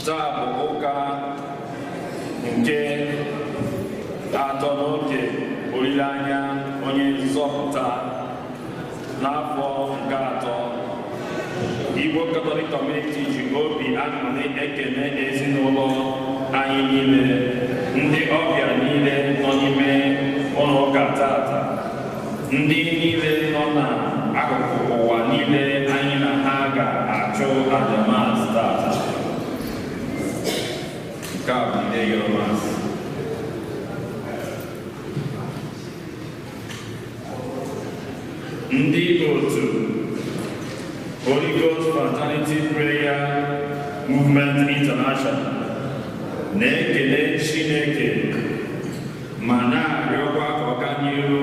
Taa bụ ụka nke atọ n'oge olileanya onye nzọpụta n'afọ nke atọ. Igbo Catholic Community ji obi aṅụrị ekele ezinụlọ anyị niile, ndị ọbịa niile nọ n'ime ụlọ ụka tata, ndị niile nọ n'akụkụ ụwa niile anyị na ha ga-achụ aja Mass tata. Nke a bụ ndị yọrọ Mass. Ndị otu Holy Ghost Fraternity Prayer Movement International na-ekele Chineke ma na-arịọkwa ka ọ gaa n'ihu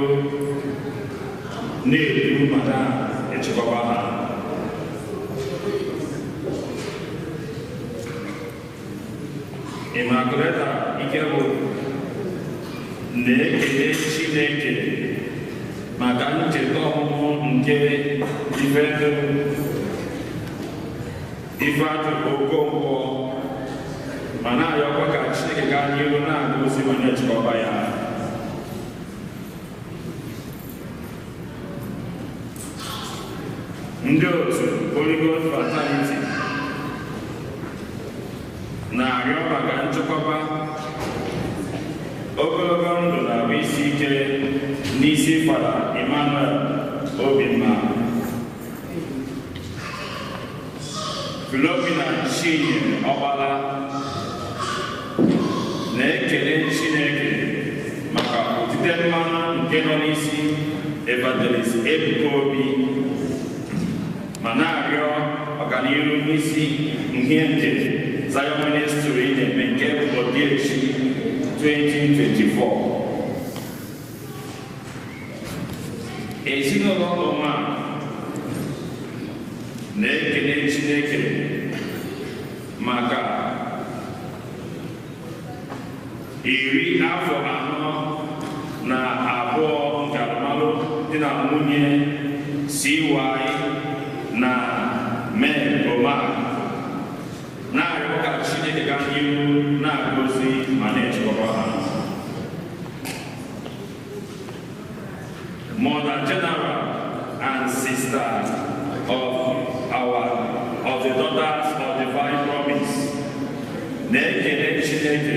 na-edu ma na-echekwaba ha. Immaculata Ikebo na-ekele Chineke maka ncheta ọmụmụ nke Ifeatụ Okonkwo ma na-arịọkwa ka Chineke gaa n'ihu na-agọzi ma na-echekwaba ya. Ndị otu Holy Ghost Fraternity na-arịọ maka nchekwaba, ogologo ndụ na ahụ isi ike n'isi Fada Emmanuel Obimma, Philomena Chinyere Ọkpala na-ekele Chineke maka otite mmanụ nke nọ n'isi Evangelist Ebuka Obi ma na-arịọ ọganihu n'isi ihe nke Zion Ministry na-eme nke bụ Odiechi 2024. Ezinụlọ ọma na-ekele Chineke maka 42 nke alụmalụ di na nwunye CY na Meg Omar, na-arịọ ka Chineke gaa n'ihu na-agọzi ma na-echekwaba ha. Mother General and Sister of the Daughters of Divine Promise na-ekele Chineke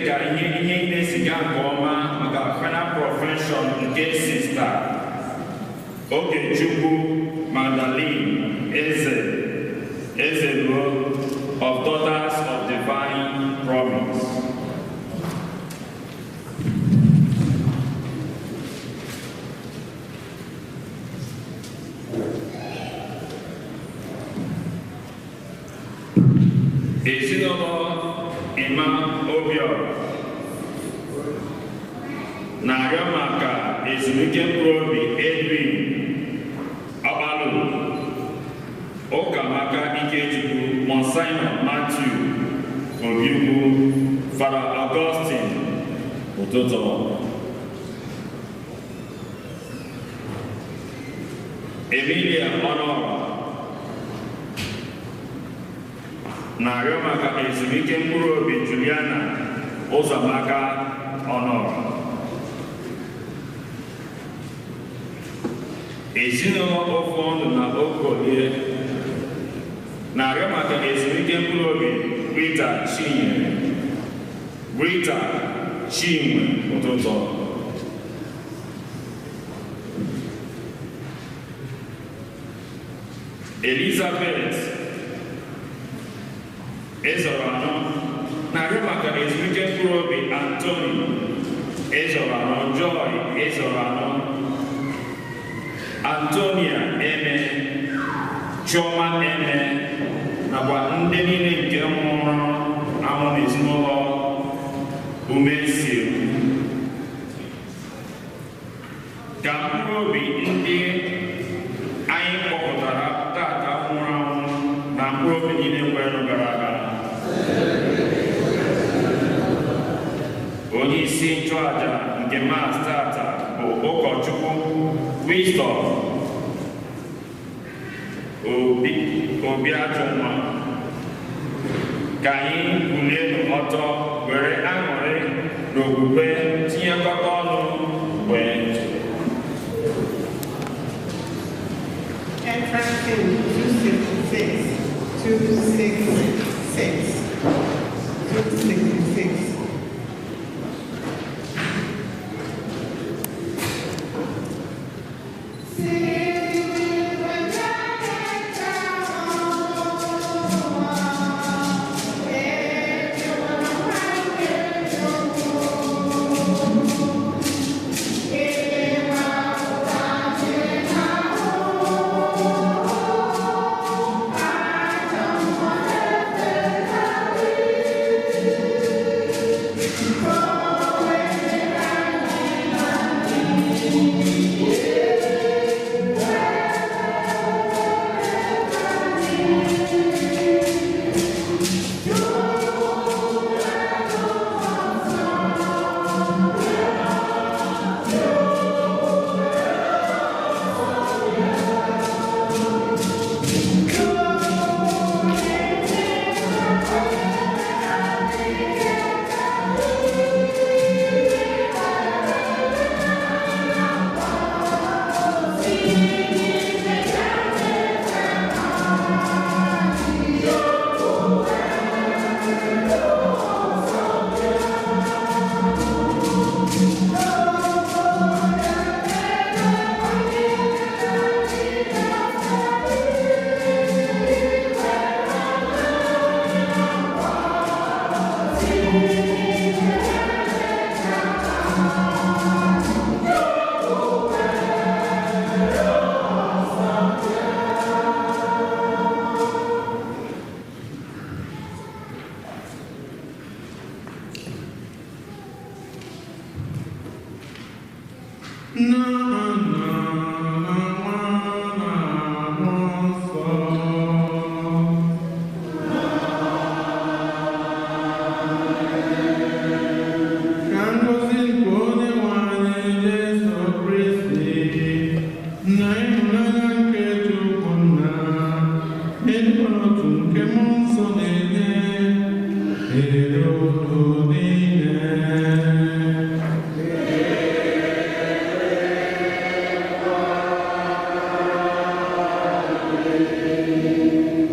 ka ihe na-esiga nke ọma maka final profession nke Sista Ogechukwu Magdalene Ezeluo of Daughters of Divine Promise. Ezinụlọ Emma Obiora na-arịọ maka ezumike mkpụrụ obi Edwin Ọkpalụ, Ụkamaka Ikechukwu, Monsignor Matthew Obiukwu, Fada Augustine Ụtụtụ. Emilia Ọnụọra na-arịọ maka ezumike mkpụrụ obi Juliana Ụzọamaka Ọnụọra. Ezinụlọ Ofuọnụ na Okolie na-arịọ maka ezumike mkpụrụ obi Rita Chinyere, Rita Chinwe Ụtụtụ. Elizabeth Ezoro na-arịọ maka ezumike mkpụrụ obi Anthony Ezoro, Joy Ezoro, Antonia Eme, Chioma Eme, nakwa ndị niile nke nwụrụ anwụ n'ezinụlọ Umesie. Ka mkpụrụ obi ndị anyị kpọpụtara tata nwụrụ anwụ na mkpụrụ obi niile nwere gara aga. Onye isi nchụaja nke Mass tata bụ ụkọchukwu Wisdom Obiajunwa. Ka anyị bulienụ ọtọ were aṅụrị na okwukwe tinyekọta ọnụ wee. Entrance hymn 266, 266, 266.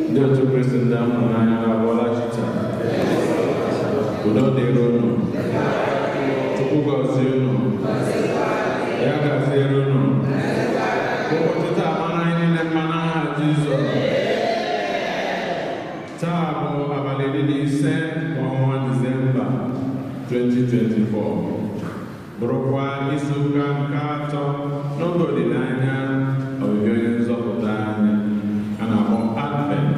Ndị otu Kristi ndị ahụ n'anya abụọla chi taa. Udo dịrị unu. Chukwu gọzie unu. Ya gaziere unu. Ụbọchị taa mara anyị niile mma n'aha Jizọs. Taa bụ abalị 15 nke ọnwa Disemba 2024. Bụrụkwa izu ụka nke atọ n'oge olileanya ọbịbịa onye nzọpụta anyị a na-akpọ Advent.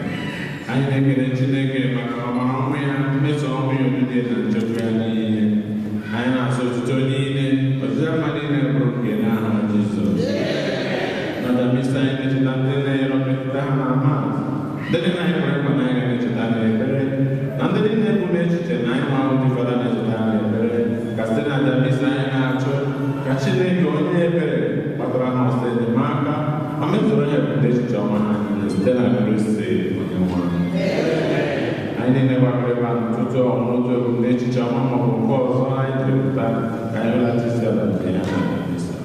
Anyị na-ekele Chineke maka ọmara ọnwụ ya, mmeso ọnwụ ya, odide na nchekwa ya niile. Anyị na-asụ otuto niile, ọdịda mma niile bụrụ nke n'aha Jizọs. Na misa anyị na-echeta ndị na-enyere mmetụta ha na ama, ndị niile anyị kwere nkwa na anyị ga-echeta n'ekpere, na ndị niile bụ n'echiche na anyị ma ndị fada na-echeta ha n'ekpere, ka site na aja misa anyị na-achọ ka Chineke onye ebere kpatara ha ọsọ enyemaka ma mezuru ya ebute echiche ọma ha niile site na Kristi onye nwe anyị. Anyị niile gbakọrọ ebe a n'ụtụtụ ọnụnụ ebumnuche echiche ọma ma ọ bụ nke ọzọ anyị jiri pụta ka anyị hụlata isi ala nke ya na misa.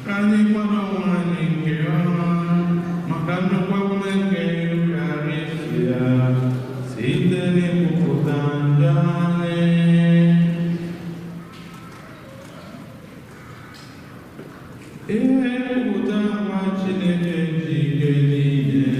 Ka anyị kwado onwe anyị nke ọma maka nnukwu emume nke Eukarịsịa site n'ikwupụta njọ anyị. Ihe nkwupụta ngwa Chineke ji ike niile.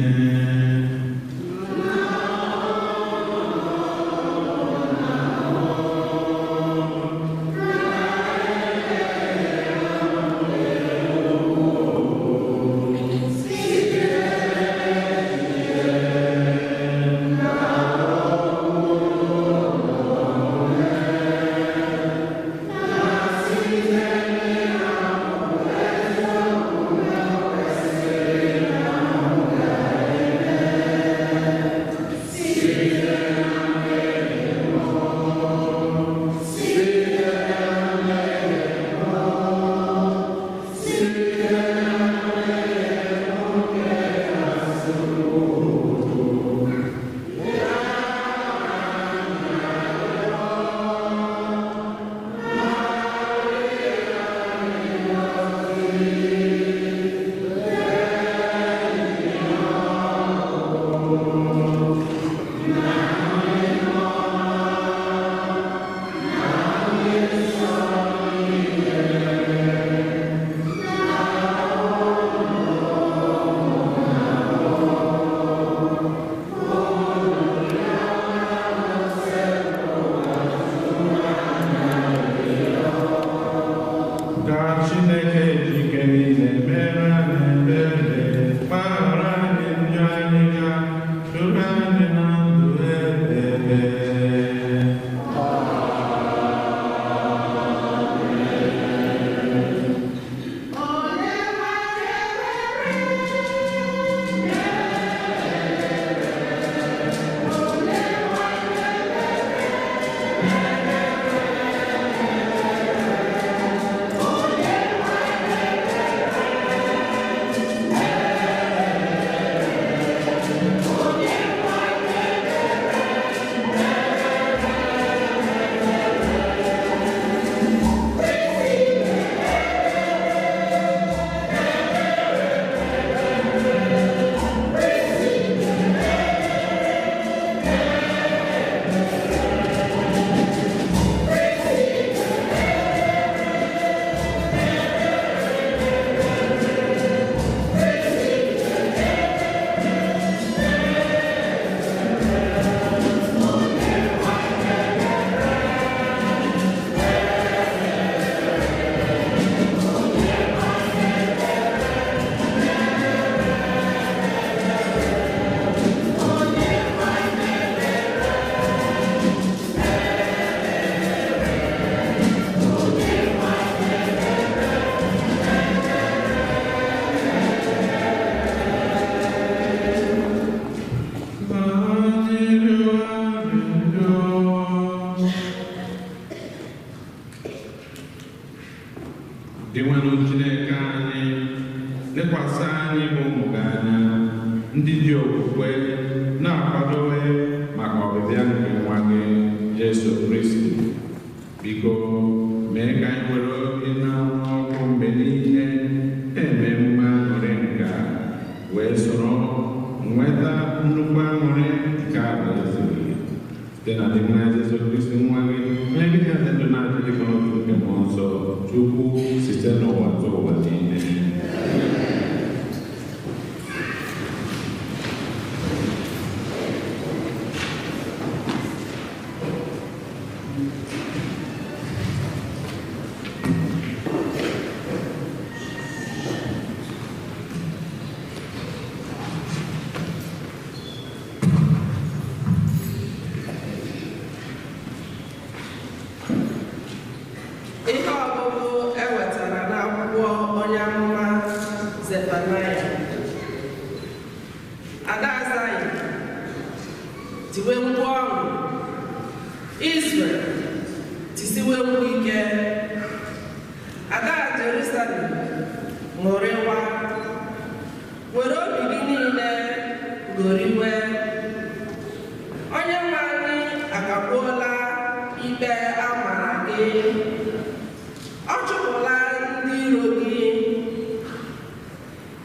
Amen. Lekwasị anyị bụ ụmụ gị anya, ndị ji okwukwe na-akwadobe maka ọbịbịa nke nwa gị Jesu Kristi. Biko mee ka anyị were obi na-anwụ ọkụ mgbe niile na-eme emume aṅụrị nke a, wee soro nweta nnukwu aṅụrị nke alaeze gị. Site na dị nwa Jesu Kristi nwa gị, onye gị na ndụ na-adị dịka n'otu nke Mmụọ Nsọ, Chukwu site n'ụwa ruo ụwa niile. Ihe ọgụgụ e wetara n'akwụkwọ onye amụma Zefanaya. Ada Zayọn, tiwe mkpu ọṅụ. Izrel, tisiwe mkpu ike. Ada Jerusalem, ṅụrịwa. Were obi gị niile goriwe. Onye nwe anyị akagbuola ikpe a mara gị. Ọ chụpụla ndị iro gị.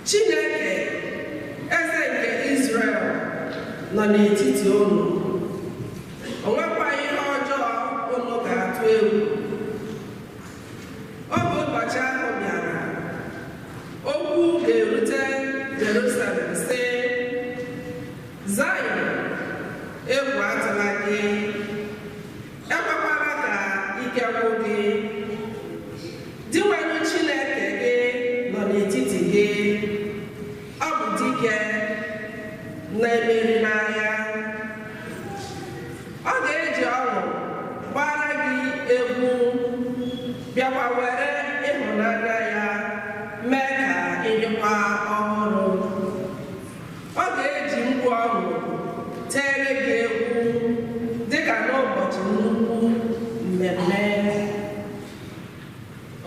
Chineke, eze nke Izrel, nọ n'etiti unu. O nwekwaghị ihe ọjọọ unu ga-atụ egwu. Oge ụbọchị ahụ bịara, okwu ga-erute Jerusalem sị, Zayọn, egwu atụla gị, ekwekwala ka ike gwụ gị. Dinwenụ Chineke gị nọ n'etiti gị, ọ bụ dike na-emeri n'agha. Ọ ga-eji ọṅụ gbara gị egwu, bịakwa were ịhụnanya ya mee ka ị dịkwa ọhụrụ. Ọ ga-eji mkpu ọṅụ teere gị egwu dịka n'ụbọchị nnukwu mmemme.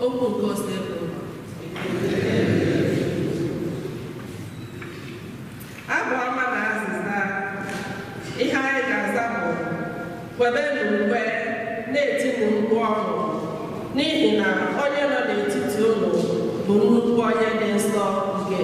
Okwu nke Osebụ. Abụ ọma na azịza. Ihe anyị ga-aza bụ kwebenụ ukwe, na-etinụ mkpu ọṅụ, n'ihi na onye nọ n'etiti unu bụ nnukwu onye dị nsọ nke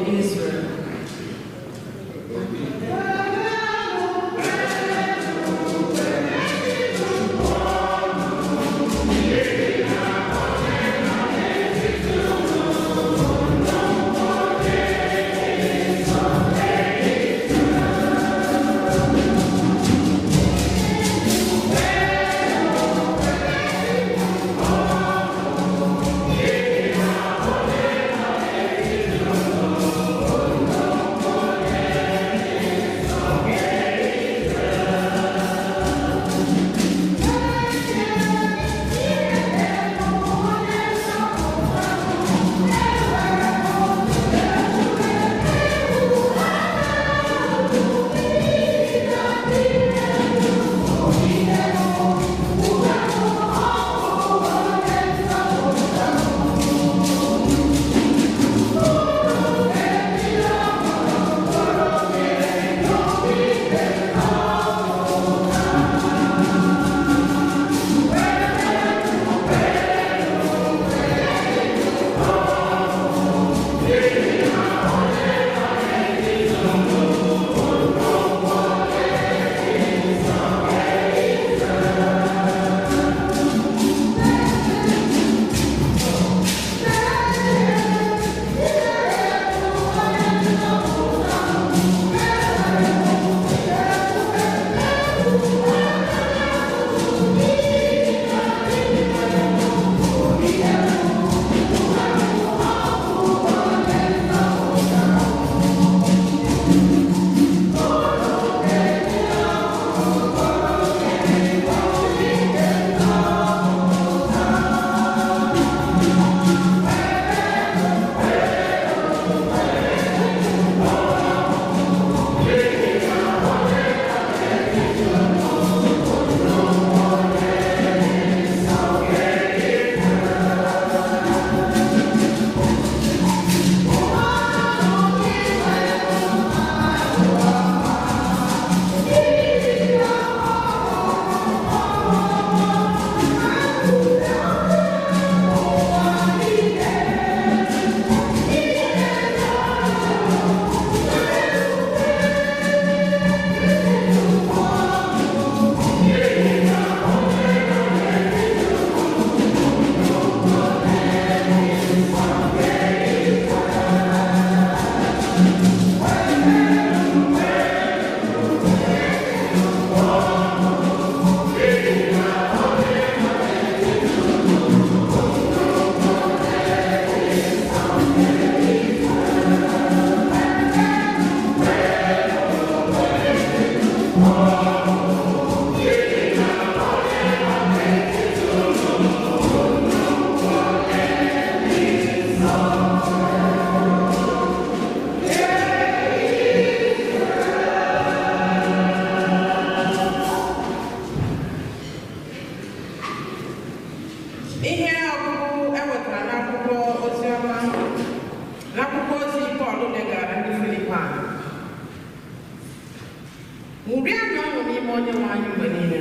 Onyenwe anyị mgbe niile.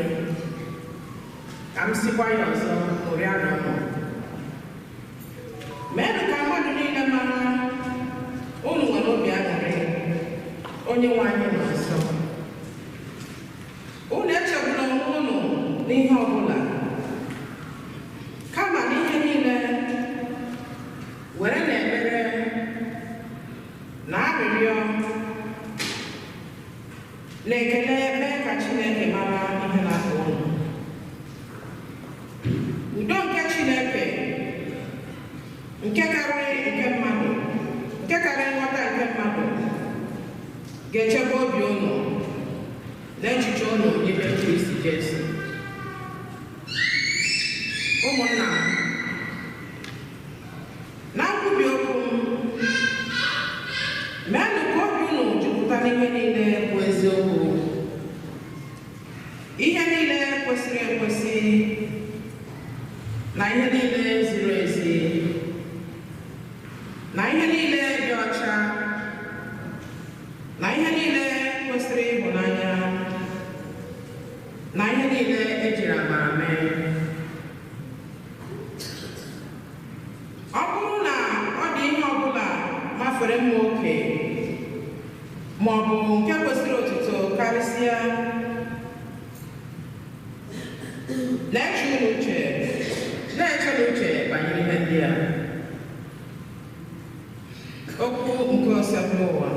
Ka m sikwa ya ọzọ, ṅụrịanụ ọṅụ. Meenụ ka mmadụ niile mara unu nwere obi aṅụrị. Onyenwe anyị nọ nso. Unu echegbula onwe unu n'ihe ọbụla, kama n'ihe niile were na ekpere na arịrịọ na ekele mee ka Chineke mara ihe na-akpa unu. Udo nke Chineke, nke karịrị nke mmadụ, nke karịrị nghọta nke mmadụ, ga-echekwa obi unu na echiche unu n'ime Kristi Jesu. Ụmụnna m, na nkwubi okwu m, meenụ ka obi unu jupụta n'ihe niile bụ eziokwu, ihe niile kwesịrị ekwesị, na ihe niile ziri ezi, na ihe niile dị ọcha, na ihe niile kwesịrị ịhụnanya, na ihe niile ejiri amara mee. Ọ bụrụ na ọ dị ihe ọbụla mafere mma oke ma ọ bụ nke kwesịrị otuto karịsịa, na-eche unu uche, na-eche n'uche banyere ihe ndị a. Okwu nke Osebụrụwa.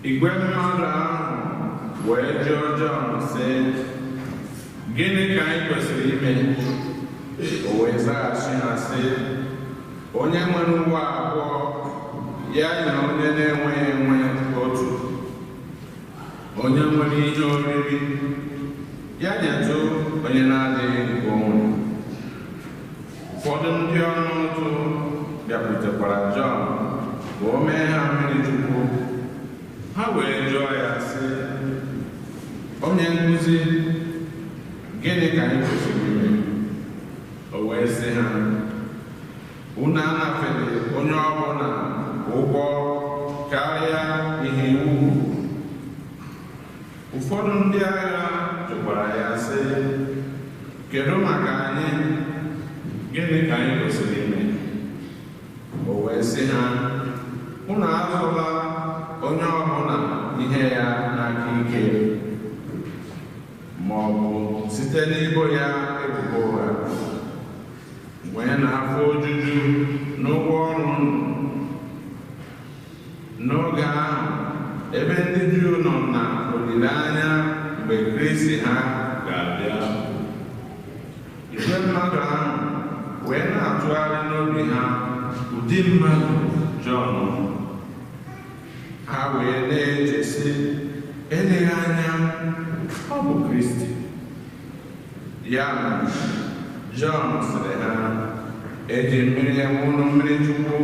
Igwe mmadụ ahụ wee jụọ Jọn sị, gịnị ka anyị kwesịrị ime? O wee zaghachi ha sị, onye nwere uwe abụọ ya nye onye na-enweghị enwe otu, onye nwere ihe oriri ya nyetụ onye na-adịghị nke o nwere. Ụfọdụ ndị ọnụ ụtụ bịakwutekwara Jọn ka o mee ha mmiri chukwu. Ha wee jụọ ya sị, onye nkụzi, gịnị ka anyị kwesịrị ime? O wee sị ha, unu anafere onye ọbụla ụgwọ karịa ihe iwu kwuru. Ụfọdụ ndị agha jụkwara ya sị, kedu maka anyị? Gịnị ka anyị kwesịrị ime? O wee sị ha, unu azụla onye ọbụla ihe ya n'aka ike, site n'ibo ya ebubo ụgha, wee na-afọ ojuju n'ụgwọ ọrụ unu. N'oge ahụ, ebe ndị Juu nọ na olileanya mgbe Kristi ha ga-abịa, igwe mmadụ ahụ wee na-atụgharị n'obi ha ụdị mmadụ Jọn. Ha wee na-eche sị, eleghị anya ọ bụ Kristi. Ya mere, Jọn sịrị ha, eji mmiri eme unu mmiri Chukwu,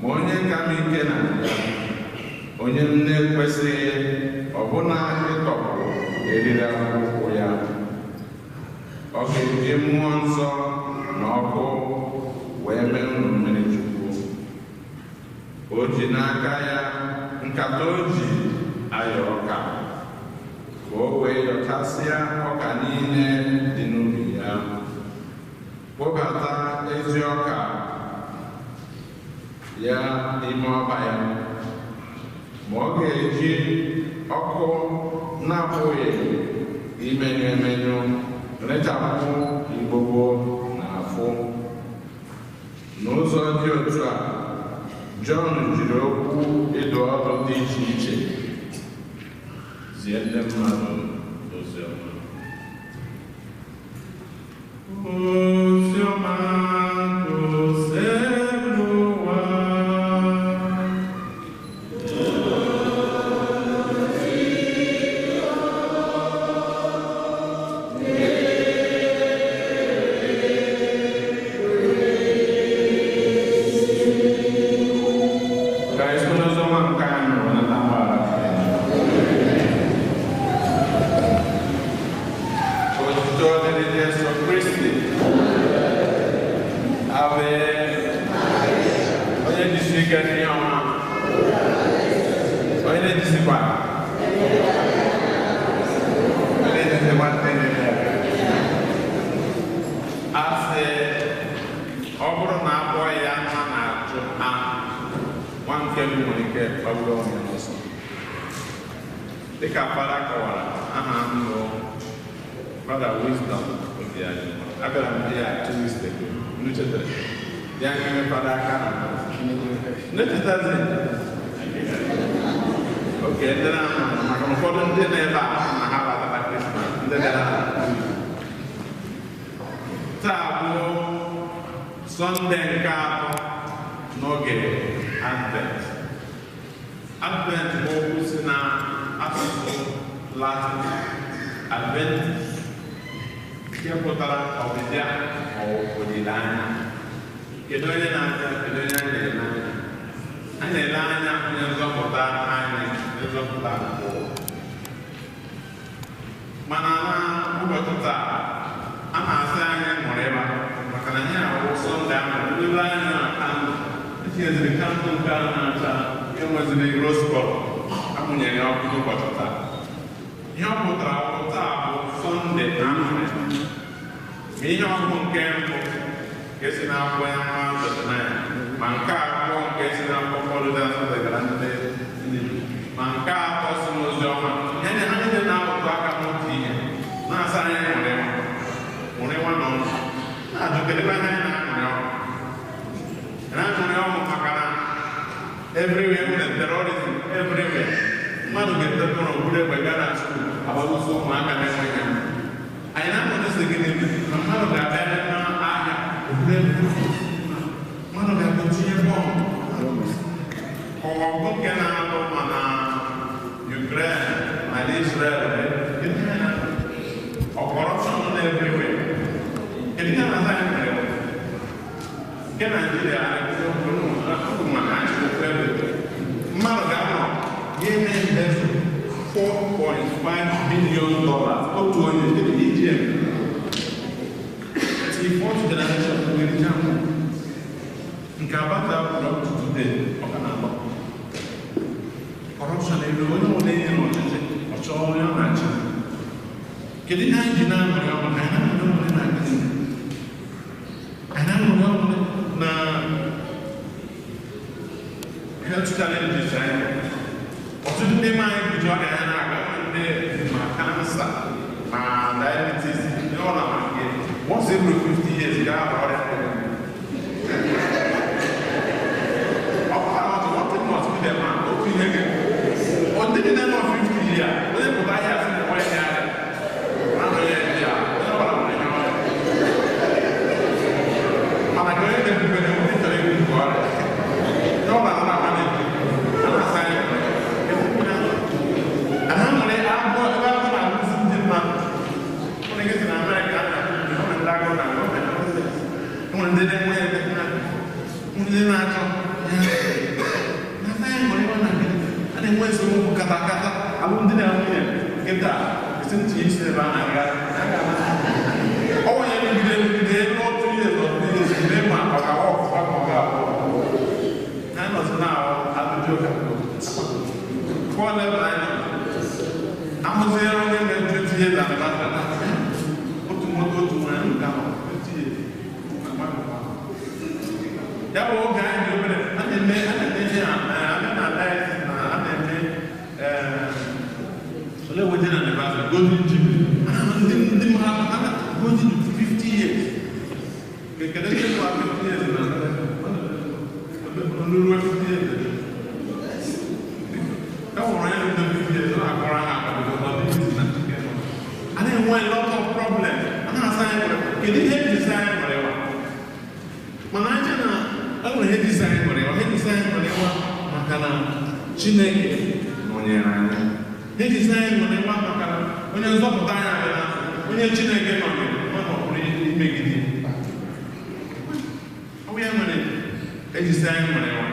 ma onye ka m ike na-abịa, onye m na-ekwesịghị ọbụna ịtọpụ eriri akpụkpọ ya. Ọ ga-eji mmụọ nsọ na ọkụ wee mee unu mmiri Chukwu. O ji n'aka ya nkata o ji ayọ ọka, ka o wee yọchasịa ọka niile dị n'ubi ya, kpụbata ezi ọka ya n'ime ọba ya, ma ọ ga-eji ọkụ na-apụghị imenyụ emenyụ rechapụ igbogbo na afụ. N'ụzọ dị otu a, Jọn jiri okwu ịdụ ọdụ dị iche iche zie ndị mmadụ ozi ọma. Ozi ọma n'ụwa. Ka anyị site n'ozi ọma nke anyị nụrụ nata mgbaghara. Otuto dịrị Jesu Kristi. Ave. Onye jisi ike n'ihe ọma. Onye na-ejisikwa. Onye na-ejisikwa ndị na-eme. A sị, ọ bụrụ na akpọọ ya nwa na-achụ anụ, nwa nke m nwere ike gbagbuo onwe ya n'ọsọ. Dịka Fada kọwara, aha m bụ Fada Wisdom Obiaji. Abịara m di ya 2 weeks ago. Unu chetara? Ya nyere Fada aka na unu chetazi? Oke, ndị na-ama maka na ụfọdụ ndị nọ ebe a na ha batara Krismas, ndị bịara taa bụ Sọnde nke atọ n'oge Advent. Advent bụ okwu si na asụsụ Latin Adventus, nke pụtara ọbịbịa ma ọ bụ olileanya. Kedu onye na-abịa? Kedu onye anyị na-ele anya? Anyị na-ele anya onye nzọpụta anyị, onye nzọpụta nke ụwa. Mana na ụbọchị taa, a na-asị anyị ṅụrịba maka na anyị ahụ Sọnde ahụ nlele anya na kandụl. Etinyeziri kandụl nke a na-acha enweziri rose color, amụnyere ya ọkụ n'ụbọchị taa. Ihe ọ pụtara bụ taa bụ Sọnde aṅụrị. Ma ihe ọgụgụ nke mbụ nke si n'akwụkwọ ya nwa Zefanaya, ma nke abụọ nke si n'akwụkwọ Pọl dị asọ degara ndị Juu, ma nke atọ si n'ozi ọma, ihe ndị ha niile na-arụtụ aka n'otu ihe, na-asa anyị ṅụrịwa ṅụrịwa n'ọṅụ, na-ajụ kedu ebe anyị na-aṅụrị ọṅụ. Na-aṅụrị ọṅụ maka na everywhere nwere terrorism, everywhere. Mmadụ ga-etepụrụ okpuru egbe gaa na skuul agbagbusi ụmụaka na-enweghị mma. Anyị na-amụta gịnị na mmadụ ga-abịa n'ahịa okpuru egbe, mmadụ ga-abịa tinye bọmbụ. Ọgụ nke na-alụ ma na Ukraine ma na Israel, ọ corruption nọ everywhere. Kedu ihe na-asa anyị mere? Nke Naijiria mmadụ ga-anọ ga-eme mmefu $4.5 billion otu onye kedu iji eme? Till fourth generation nwere jamụ nke Abacha kwuru up to today, ọ ka na-agba. Corruption ebe onye ọbụla enye n'ọchịchị, ọ chọọ onye ọ na-achị. Kedu ihe anyị ji na-aṅụrị ọṅụ? Anyị na-aṅụrị ọṅụ na gịnị? Anyị na-aṅụrị ọṅụ na health challenges anyị. Ọtụtụ n'ime anyị buji ọrịa ya na-aga, ndị ma kansa, Ma diabetes, ihe ọ na nke once every 50 years gaa ọrịa. Ọ pụtara otu one thing must be the man, otu ihe gị. Ọ dị niile nọ 50 years, onye pụta ahịa sị na enweghị ya arịa. Anọghị ya, onye ọbụla nwere ihe ọrịa. Mana ka onye na-ekwukwe na onye chọrọ ikwu nke ọrịa. Ndị ọbụla nọ na na-ekwu, a na-asa anyị. Ana nwere agụụ ebe agụụ na-agụzi ndị mmadụ. Ụlọ ike si na Amerịka a na-ahụ ndị agụụ na enwere ndị na-enwe ndị na-achọ a na-enwe esemokwu kata kata alụmdi na nwunye nkịta esi ntị isi ebe a na-aga ọ nwere nrụgide nrụgide n'otu ihe n'otu ihe mgbe ma ọ ga-awa ọfụma ma ọ ga-abụ na nọzi na ajụjụ ụka pụọ level anyị nọ amụziere onye na-eju tinye na otu nwoke otu nwanyị nke ahụ tinye ya bụ oge anyị dị obere a na-eme ihe a na na a na-eme ole weje na Nebraska golden jubilee ndị mmadụ ha golden jubilee 50 years kedu ndị mmadụ 50 years na ruo 50 years ka nwere onye ndị 50 years na-akọrọ ha akọ a na-enwe lot of problem a na-asa anyị nwere kedu ihe eji sa anyị nwere wa mana aja na e nwere ihe eji sa anyị nwere wa ihe eji sa anyị nwere wa maka na Chineke nọnyere anyị ihe eji sa anyị nwere wa maka na onye nzọpụta anyị abịala onye Chineke nọnyere ọ nọpụrụ imegide ọ bụ ya mere eji sa anyị nwere wa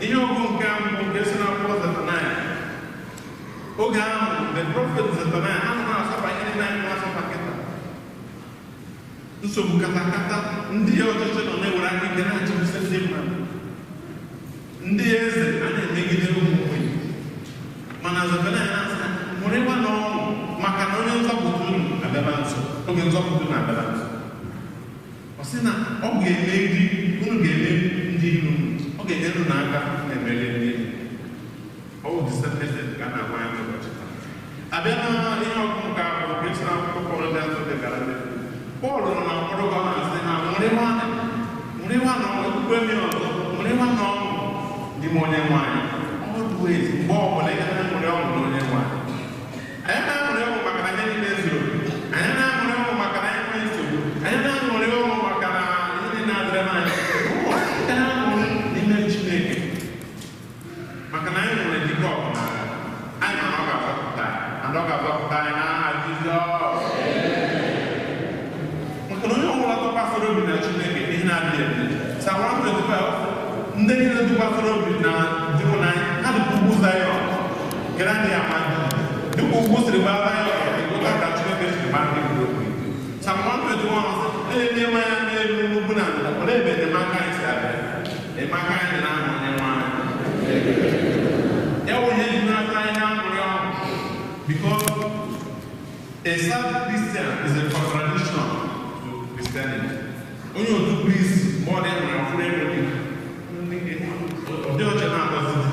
ihe ọgụ nke mbụ nke si n'akwụkwọ Zefanaya oge ahụ the prophet Zefanaya ha na-asọba ihe niile anyị na-asọba kịta nsogbu katakata ndị ọchịchị nọ na-ewere aka ike na-achịbụsị ndị mmadụ ndị eze a na-emegide ụmụ nwunye mana Zefanaya na-asị ha mụrịwa na ọṅụ maka na onye nzọpụta unu abịala nso oge nzọpụta unu abịala nso ọ sị na ọ ga-emeri unu ga-emeri ndị iro unu ọ ga-enyere unu aka na-emeri ndị iro. Ọ bụ the same message ka a na-agwa ya n'ụbọchị taa. Abịa na ihe ọgụgụ nke abụọ nke si n'akwụkwọ Pọl dị nsọ degara ndị Pọl nọ na mkpọrọ ka ọ na-asị ha mụrịwa na ọṅụ ekwukwe m ya ọzọ mụrịwa na ọṅụ n'ime onye nwaanyị always mgbe ọbụla ị na-aṅụrị ọṅụ na onye nwaanyị anyị na-aṅụrị ọṅụ maka na anyị niile zuru anyị na-aṅụrị ọṅụ maka na anyị nwere nsogbu anyị na-aṅụrị ọṅụ maka na ihe niile adịrị n'anya anyị na-aṅụrị n'ime Chineke maka na anyị nwere dike ọbụla anyị ma na ọ ga-azọpụta anyị and ọ ga-azọpụta anyị n'aha Jizọs maka na onye ọbụla tụkwasịrị obi na Chineke ihe na-adịghị eme Psalm 125 ndị niile tụkwasịrị obi na ịhụnanya ha dịka ugwu Zayọn nke na-adịghị ama dịka ugwu siri gbaa Zayọn otu a ka Chineke siri gbaa ndị gburu obi Psalm 121 sị na-enye anya n'elu n'ugwu na ndịda olee ebe enyemaka anyị si abịa enyemaka anyị dị n'aha Onyenwe anyị ya bụ ihe ji n'aka anyị na-aṅụrị ọṅụ because a sad Christian is a contradiction to Christianity. Onye otu Kristi ma ọ dị nwere ọfụrụ ego gị ọ dị ọcha na-agọzi gị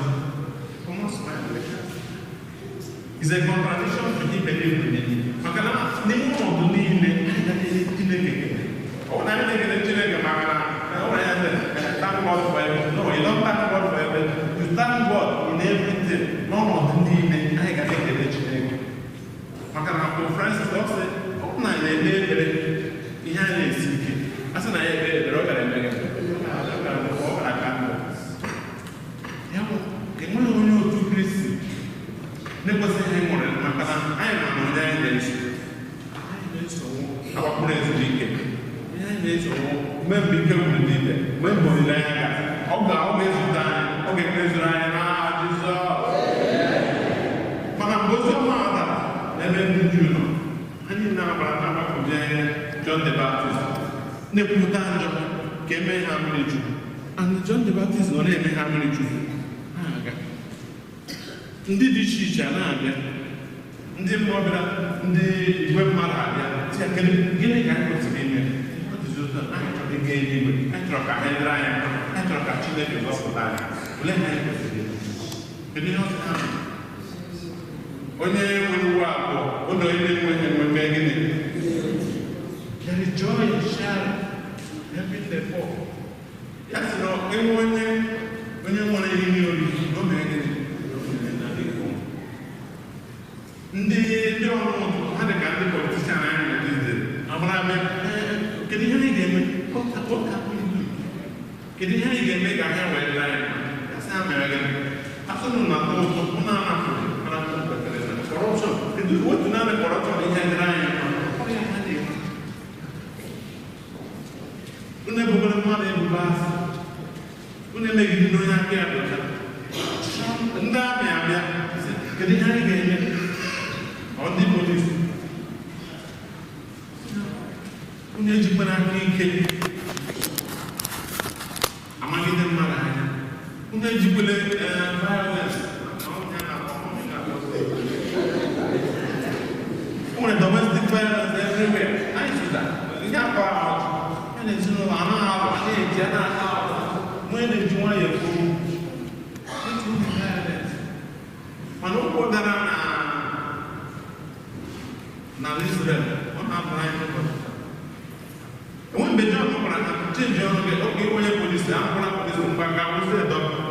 is a contradiction to him believing in him. Maka na n'ime ọnọdụ niile anyị ga-enye Chineke ekele. Ọ bụ na anyị na-ekele Chineke maka na ọ nwere ya sị thank God for everything. No, you don't thank God for everything. You thank God in everything. N'ọnọdụ niile anyị ga na-ekele Chineke. Maka na Pope Francis ọ sị ọ bụ na anyị na-ekpe ekpere ihe a na-esi ike a sị na ya ekpe ekpere ọ gara eme gị ọ gara aka ndụ. Ya bụ enweghị onye otu Kristi na-ekwesịghị ịṅụrị maka na anyị ma na onye anyị na-eso anyị na-eso agbapụrụ ezuru ike onye anyị na-eso mgbe mgbe ike gwụrụ dibịa mgbe mgbe olileanya ga ọ ga-ezute anyị ọ ga-emezuru anyị n'aha Jizọs mana mgbe ozi ọma a dara n'ebe ndị Juu nọ ha niile agbara na-agbapụje John the Baptist na-ekwupụta njọ ka emee ha mmiri chukwu and John the Baptist nọ na-eme ha mmiri chukwu ha aga ndị dị iche iche a na-abịa ndị mmụọ bịara ndị igwe mmadụ abịa sị ya kedu gịnị ka anyị kwesịrị ime anyị chọrọ ịga eluigwe anyị chọrọ ka anyị dịrị anyị mma anyị chọrọ ka Chineke zọpụta anyị olee ihe anyị kwesịrị ime kedu ihe ọ sị ha onye nwere uwe abụọ ụlọ onye na-enweghị enwe mee gịnị Enjoy sharing, helping the poor. Ya sị na enwe onye onye nwere ihe oriri na o mere gịnị? Ndị ndị ọrụ ha dị ka ndị politician anyị na these days. Agbara abịa, kedu ihe anyị ga-eme? What can we do? Kedu ihe anyị ga-eme ka ha wee daa anyị? Ya sị ha mere gịnị? Asị nụ na atọ ụtọ, mụ na anafụghị, mana m kwetere na corruption. Kedu otu naanị corruption ihe dịrị anyị mma? Ọ ya ha na-eme. Unu ebugbere mmadụ ebubo asị. Unu emegidere onye aka ya dị ọcha. Ndị amị abịa, sị, kedu ihe anyị ga-eme? Ọ ndị polisi. Unu ejikwara aka ike amagide mmadụ anya. Unu ejikwele violence. O nwere domestic violence everywhere. Anyị sụta ihe akọ ahụ ya na ezinụlọ a na-alụ, a na-eji a na-ata ahụ. Onye na-eji nwayọọ ekwu etu ndị violence. Mana ụkwụ dara na Israel, ọ na-abụrụ anyị n'ụbọchị taa. Enwe mgbe John gwara ha chenji ọrụ gị, oge onye polisi, akwụkwọ polisi mgba ga wụsị dọkịta.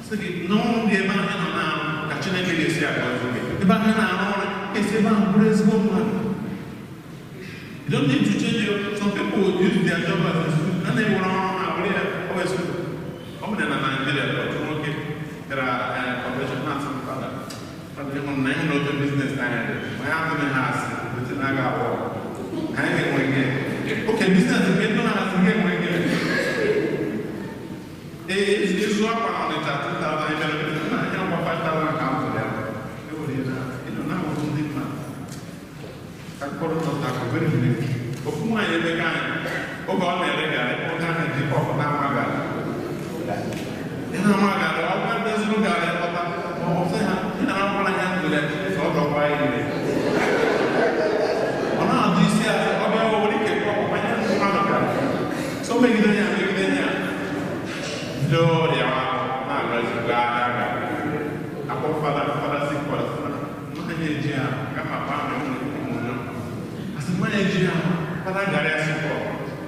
Sị gị n'ọrụ dị ebe ahụ nọ na-arụ ka Chineke ga-esi agọzi gị. Ebe ahụ na-arụ ọrụ ga-esi ebe ahụ bụrụ ezigbo mmadụ. You don't need to change your. Some people use their job as a school. Na na-ewere ọrụ ha were ya ọ school. Ọ bụrụ na Nigeria, otu nwoke gara convention na-asị m fada. Fada ịhụ na ịhụ na otu business anyị dị. Ma ya atụghị ha asị, otu na-aga abụọ. Anyị ga-enwe gị. Okay, business nke ndị na-asị ga-enwe gị. Ee, ịzụ akwa na Ọnịcha 2,000, ị bịara na ihe ọgba 5,000 ka m zụrụ ya. Ewere ya na ịnọ na-ahụrụ ndị mmadụ. Ka mkpọrọ nọta akụ very brief. Ofu nwaanyị ebe ka anyị, oge ọ na-ere garị, oge ahụ ji pọpụ na-ama garị. Ị na-ama garị, ọ gwa ndị zụrụ garị lọta, ma ọ sị ha, ị na-akwara ya ndụ ya, sọ ọ dọkwa ya ire. Ọ na-adụ isi azụ, ọ bịa were ike pọpụ manye ndị mmadụ garị. So megide ya, megide ya. Bido rịawa na-agazikwa ahịa garị. Akpọ fada, fada si kwara sị na mmanya eji ya, kama pa na ụmụ ụmụ Asị mmanya eji ya, fada garị asị pọ.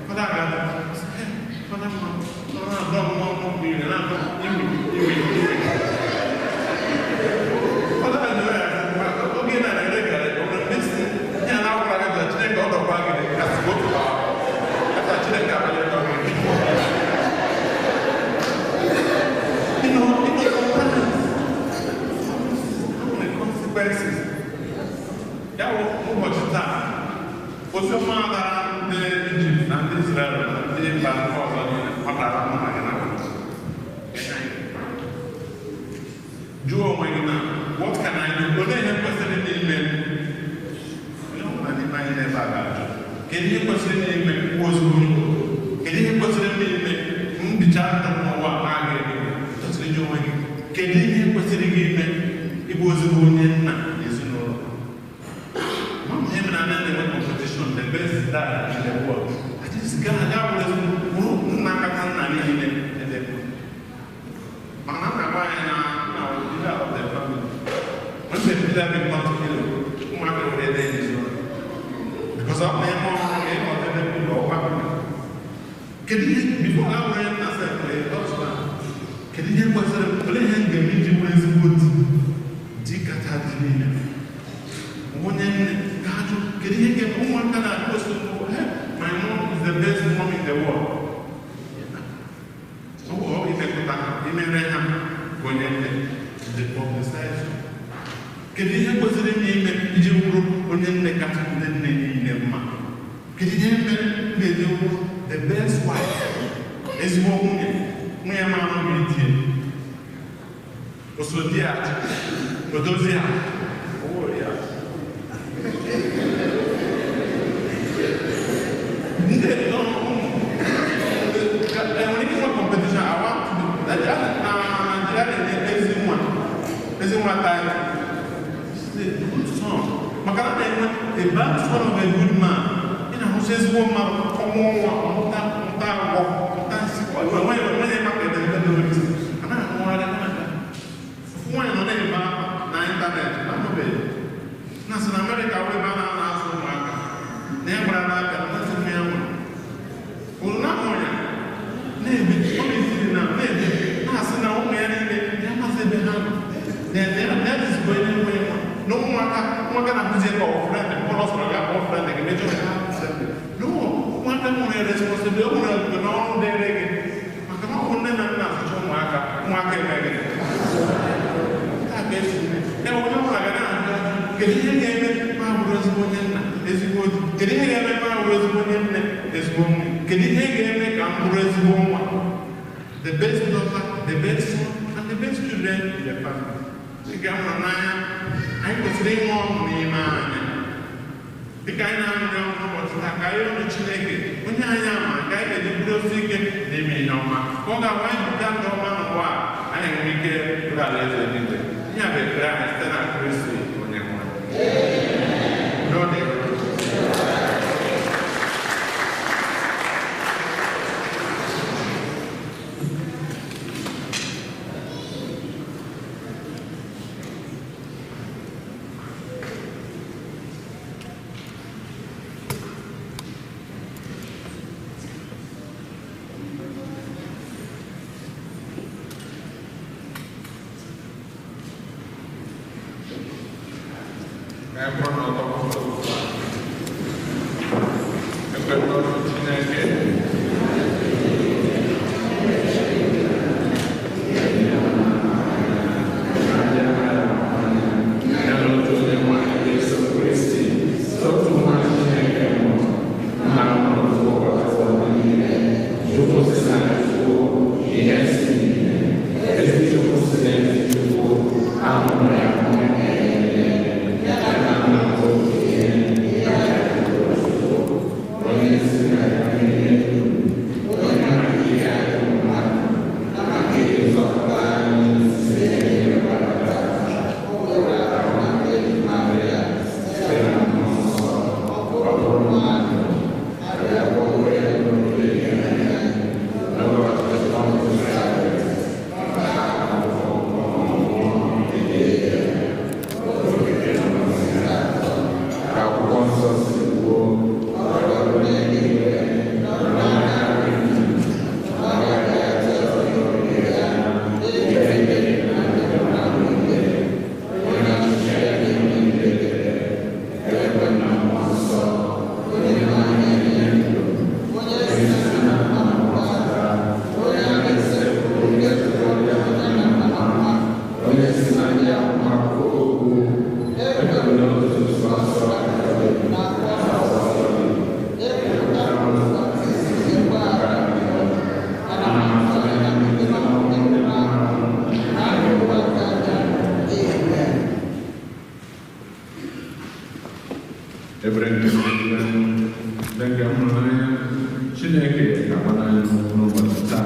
Fada garị, asị, fada mma, ọ na-adọ mmụọ mmụọ mmiri, na-adọ imi, imi, imi. Fada jụrụ ya, oge na-ere garị, ọ bụrụ mesi, ya na-akwara gị na Chineke ọ dọkwa gị, asị otu kasa Chineke abanye dọ gị. You know, sometimes, the consequences. Ya wụ ụbọchị taa, oziọma dara ndị Ijipt na ndị Israel na ndị mba ndị ọzọ niile, ọ dara mụ na gị na jụọ onwe gị na what can I do? Olee ihe kwesịrị n'ime m? Onye ọbụla n'ime anyị n'ebe a ga-ajụ. Kedu ihe kwesịrị n'ime m ozugbo? Kedu ihe kwesịrị n'ime m bicha ndụ m n'ụwa na-aga eme? Kwesịrị ịjụ onwe gị. Kedu ihe kwesịrị gị ime ịbụ ezigbo onye nna ezinụlọ? Mama ihe mere anya na-enwe competition, the best dad in the world. At least gaa aga bụrụ ezigbo bụrụ nna kacha nna niile edebe. Mana nna gwa anyị na nna wụ leader of the family. When the leader becomes hero, ụmụaka were ede nzu. Because ọ na-eme ọrụ ga ịghọta ebe ụlọ ọgwa. Kedu ihe before ha were nna sef a husband? Kedu ihe kwesịrị olee ihe m ga-eme iji bụrụ ezigbo di? Di kacha di niile. Onye nne ga-ajụ kedu ihe ga-eme ụmụaka na-akpọso hey, my mom is the best mom in the world. Ọ bụ imekọta ha, imere ha bụ onye nne the publicize. Kedu ihe kwesịrị m ime iji bụrụ onye nne kacha ndị nne niile mma? Kedu ihe mere m ga-eji bụrụ the best wife? Ezigbo nwunye, nwunye mara obi die. Osodi achị, odozi ha, owó ya. Ndị enwere ike inwe competition, I want to be na Nigeria na-enye ezi nwa, ezi nwa title. It's a good son. Maka na na-enwe a bad son of a good man. Ị na-ahụcha ezigbo mmadụ ọmụọ nwa, ọmụta mụta agwọ, mụta nsị, enweghị enweghị maka edemede n'otu. A na-ahụgharị na-aga. Ofu nwaanyị nọ na-ebe akwa na ịntanetị, anụbeghị. Na sị na Amerịka wụ ebe a na-azụ ụmụaka. na ya gbara n'aka na nwanne nne ya nwụrụ. Unu na-ahụ ya na-ebe ọ na-esiri na na-ebe na-asị na ụmụ ya niile ya masị ebe ha nọ. Na ya dịzikwa onye nwe nwa na ụmụaka ụmụaka na-akụzi ka ọ friend mkpụrụ ọsọrọ gị akpọ friend gị mejọ ya ha friend. No, ụmụaka nwere responsibility, o nwere n'ọrụ dịrị gị maka na ọ bụ nne na nna azụcha ụmụaka ụmụaka eme gị. Ya onye ọbụla ga na-ajụ kedu ihe ga-eme ma bụrụ ezigbo onye nna ezigbo di, kedu ihe ga-eme ma bụrụ ezigbo onye nne ezigbo nwunye, kedu ihe ga-eme ka m bụrụ ezigbo nwa. The best daughter, the best son, and the best children in the family. Dịka m hụrụ n'anya, anyị kwesịrị inwe ọṅụ n'ime anyị. Dịka anyị na-aṅụrị ọṅụ n'ụbọchị taa, ka anyị ọnụ Chineke onye anyị ama ka anyị ga-eji kwudosi ike n'ime ihe ọma, ka ọ ga-agwa anyị pụta ndụ ọma n'ụwa a, anyị nwere ike bụrụ alaeze eluigwe. Ihe a bụ ekpere anyị site na Kristi onye nwe anyị. Udo dịrị unu. Chineke ga-agbara anyị n'ụbọchị taa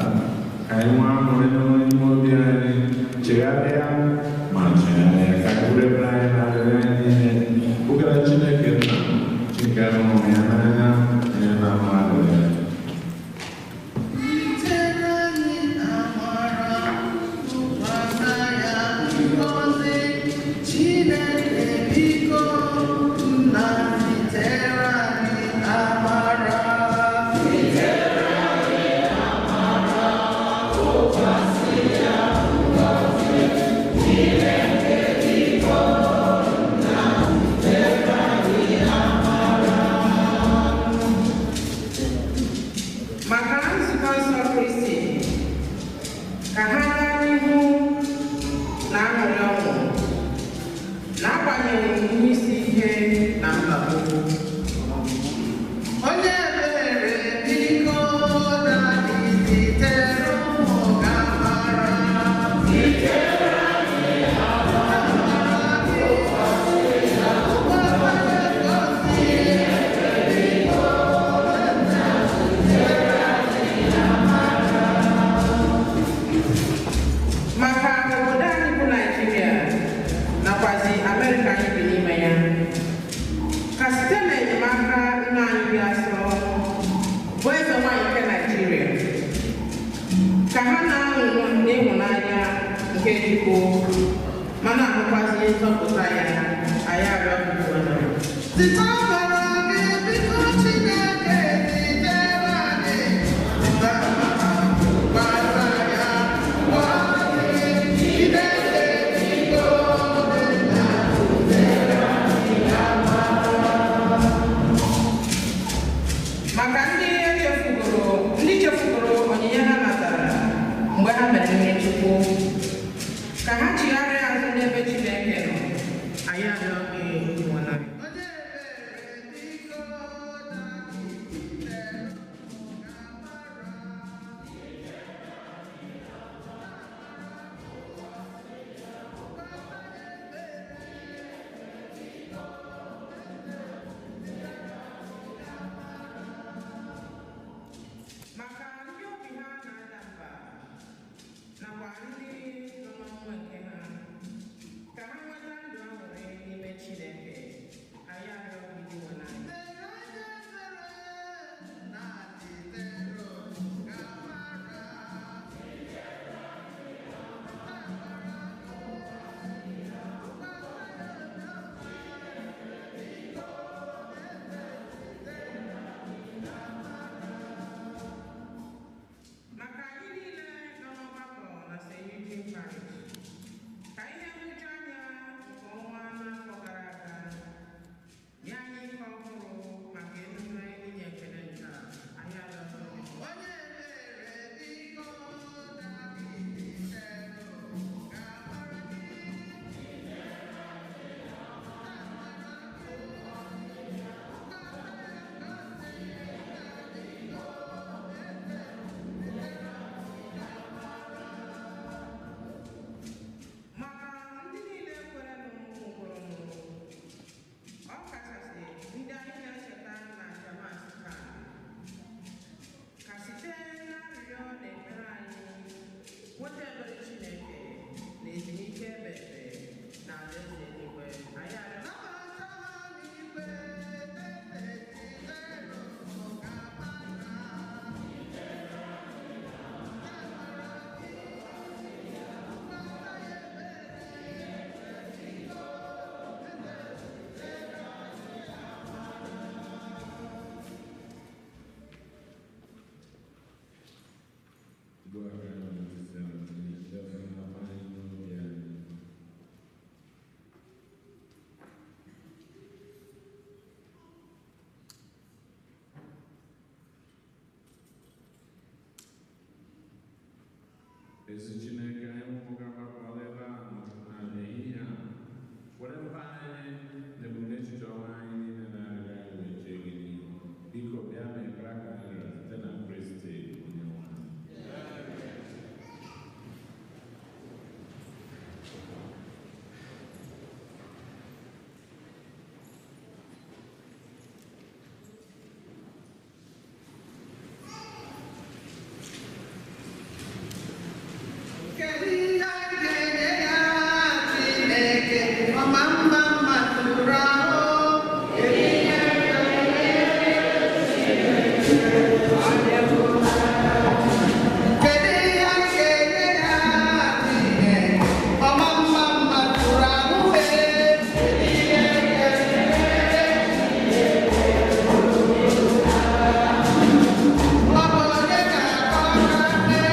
ka anyị nwee aṅụrị n'ime obi anyị, chegharịa ma chegharịa ka anyị bụrụ ebe anyị na-arịrị anyị niile bugara Chineke nna Chineke hụrụ ya n'anya onye na-ahụ arịrịọ. Maka nzukọ nsọ Kristi, ka ha gaa n'ihu na aṅụrị ọṅụ n'agbanyeghị ihe isi ike na mkpagbu. Onye ebere biko na zitere ụmụ gị amara. Maka obodo anyị bụ Naịjirịa nakwazi Amerịka anyị bi n'ime ya, ka site n'enyemaka nna anyị dị asọ bụ eze nwaanyị nke Naịjirịa, ka ha na-aṅụ n'ịhụnanya nke Chukwu ma na-ahụkwazi nzọpụta ya, anyị arịọ gị. Site amara gị biko. Ka ha chigharịa azụ n'ebe Chineke nọ. Anyị arịọ gị, Onyenwe anyị. Onye ebere biko na-ezitere ụmụ gị amara. Maka ndị obi ha na-ada mba nakwa ndị nọ n'ọnwa nke ha, ka ha nweta ndụ aṅụrị n'ime Chineke. Anyị arịọ gị, Onyenwe anyị. Mere onye ebere na-ezitere ụmụ gị amara. Maka anyị niile nọ n'ọgbakọ na St. Eugene Parish, ka ihe nhụju anya nke ọnwa n'afọ gara aga nye anyị ike ọhụrụ maka emume inye ekele nke a. Anyị arịọ gị. Onye ebere biko na-ezitere ụmụ gị amara gị. Maka ndị niile kwerenụ nwụrụnụ, ọ kachasị ndị anyị na-echeta na Jamas taa, ka site n'arịrịọ na ekpere anyị nweta ebere Chineke na ezumike ebe ebe na alaeze eluigwe. Anyị arịọ. Nabata ha n'igwe, na-ezitere ụmụ gị amara. Ugbu a ka anyị na-etisi ala na-echefu anyị n'obi anyị. Ezi Chineke, anyị ụmụ gị agbakọla ebe a na n'ehihie a, were mkpa anyị na ebumnuche ọma anyị niile na-arịọ anyị wee chee gị n'ihu. Biko bịa ma ekpere aka anyị rịọrọ site na Kristi Onyenwe anyị. Kedu ihe anyị ga-enye ya Chineke ọma mma mma tụrụ ahụ? Kedu ihe anyị ga-enye ya Chineke? Kedu ihe anyị ga-enye ya Chineke ọma mma mma tụrụ ahụ? Kedu ihe anyị ga-enye ya Chineke? Ọ bụ onye ga-akọ aka nne?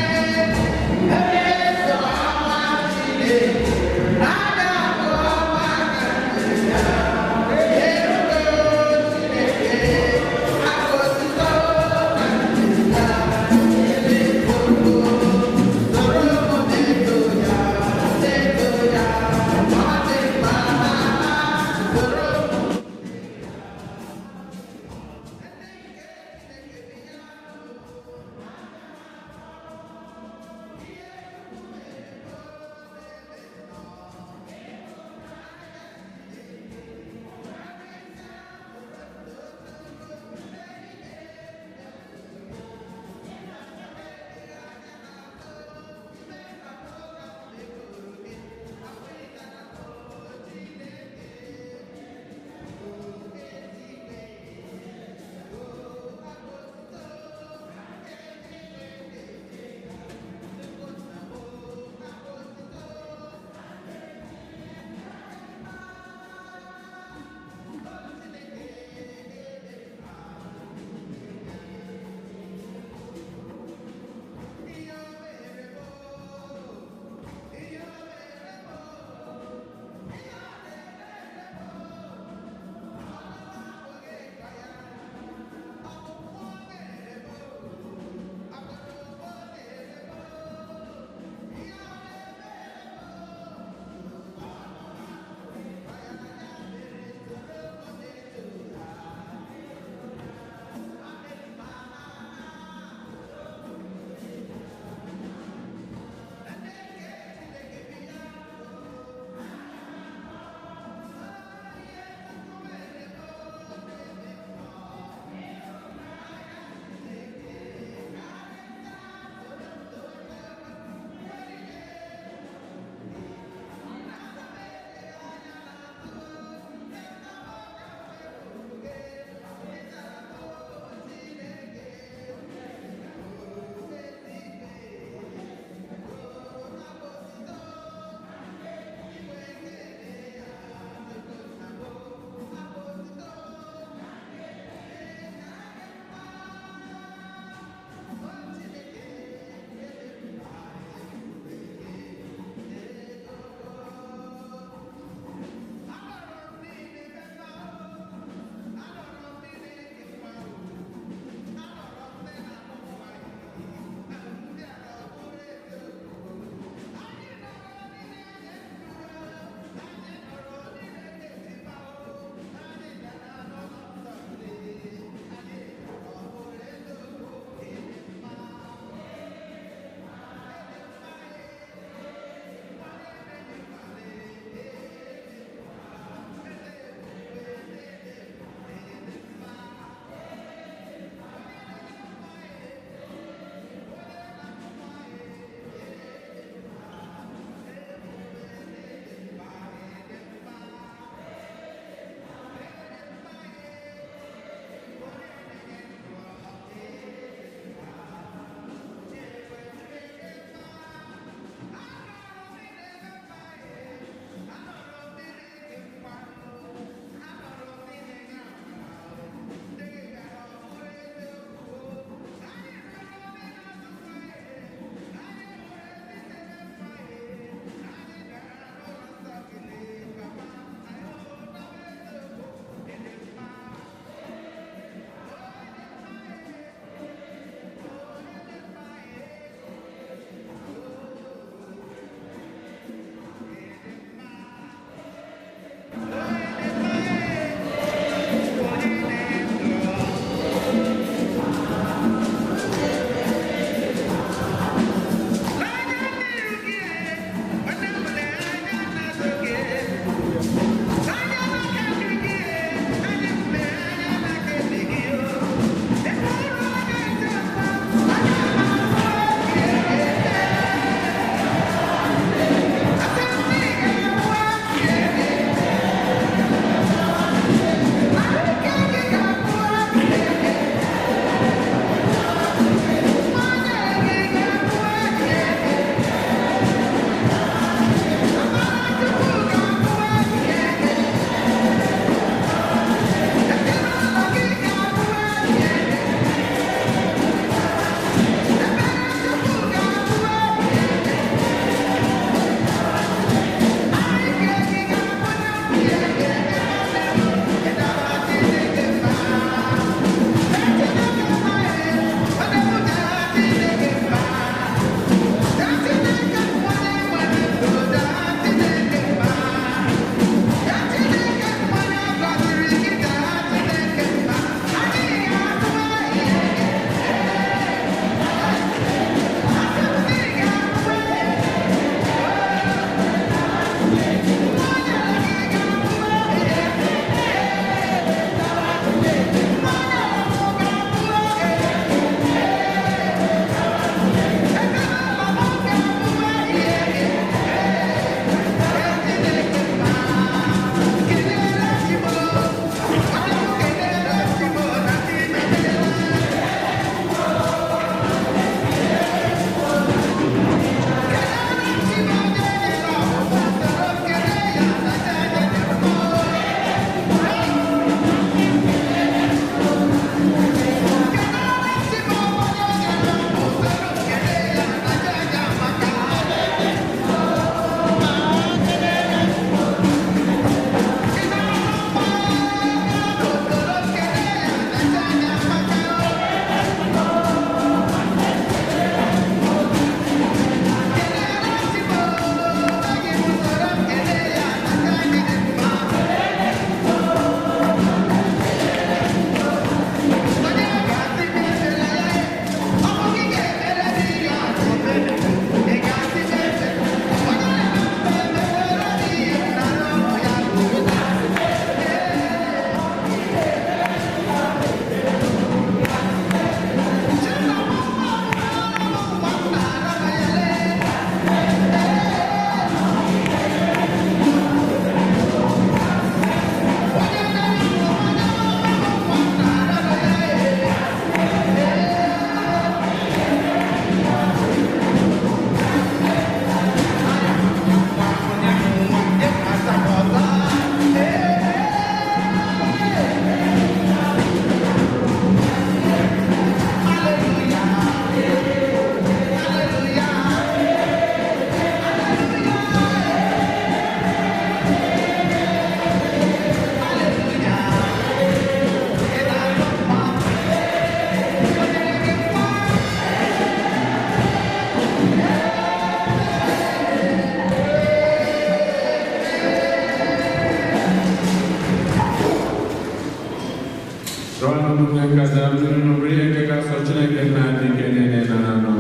Nke kacha mmiri n'obere ihe nke ga-asọ Chineke nna dị ike niile na anụ.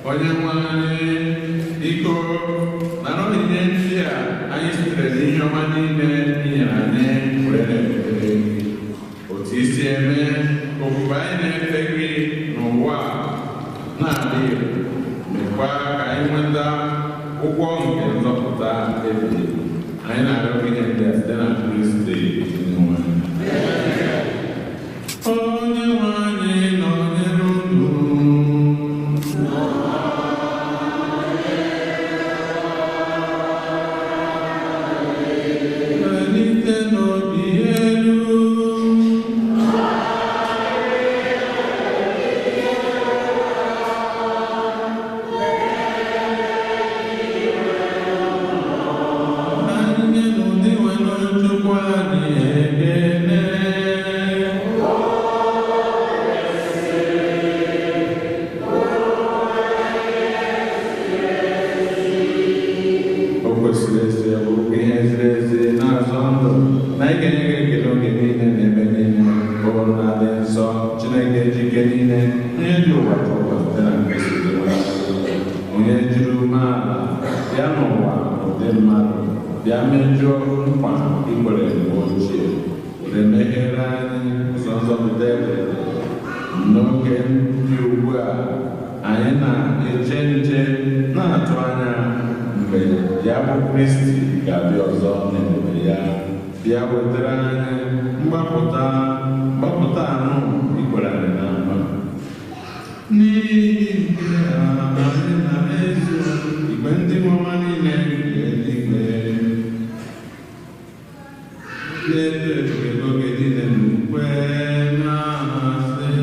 Onye nwe anyị, biko nara onyinye ndị a anyị sitere n'ihe ọma niile i nyere anyị were na-ekpere gị. Otu i si eme ka ofufe anyị na-efe gị n'ụwa a na-adị ire, mekwa ka anyị nweta ụgwọ nke nzọpụta ebighị ebi. Anyị na-arịọ gị ihe ndị a site na Kristi Onyenwe anyị. Onyenwe anyị nọnyere unu. Malite n'obi elu. Anyị n'ụdị nwere Chukwu anyị ekele. O kwesịrị ezi bụrụkwa ihe ziri ezi na-azọ ndụ na anyị ga-enye gị ekele oge niile na ebe niile, bụrụ na dị nsọ Chineke ji ike niile, onye ji ụwa ka ụwa site na Kristi dị nwa, onye jiri umeala bịa n'ụwa n'ụdị mmadụ, bịa mejuo nkwa i kwere mgbe ochie, were meghere anyị ụzọ nzọpụta ebere. N'oge dị ugbu a anyị na-eche nche na-atụ anya mgbe ya bụ Kristi ga-abịa ọzọ n'ebube ya, bịa wetara anyị mgbapụta mgbapụta anụ i kwere anyị na nkwa. N'ihi nke a anyị na-ezu igwe ndị mmụọ niile nke eluigwe na-eto ebube n'oge niile n'ukwe na-asị.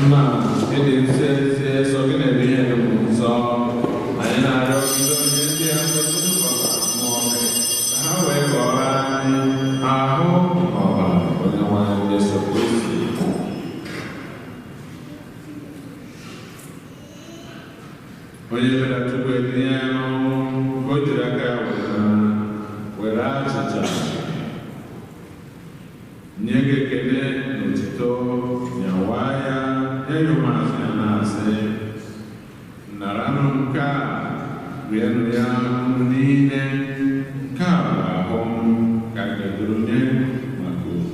Nna, ịdị nsọ ezi sọ gị na-eme ihe dị nsọ. Anyị na-arịọ gị onye ndị a nsọ mmụọ gị ka ha wee gọọrọ anyị ahụ na ọbara Onyenwe anyị Jesu Kristi. Onye bịara tupu etinye ya n'ọnwụ, o jiri aka ya were achịcha nye gị ekele na otuto, nyawa ya, nye ya ụmụazụ ya na-asị, naranụ nke a, rienụ ya unu niile, nke a bụ ahụ m ka a ga-eduru nye maka unu.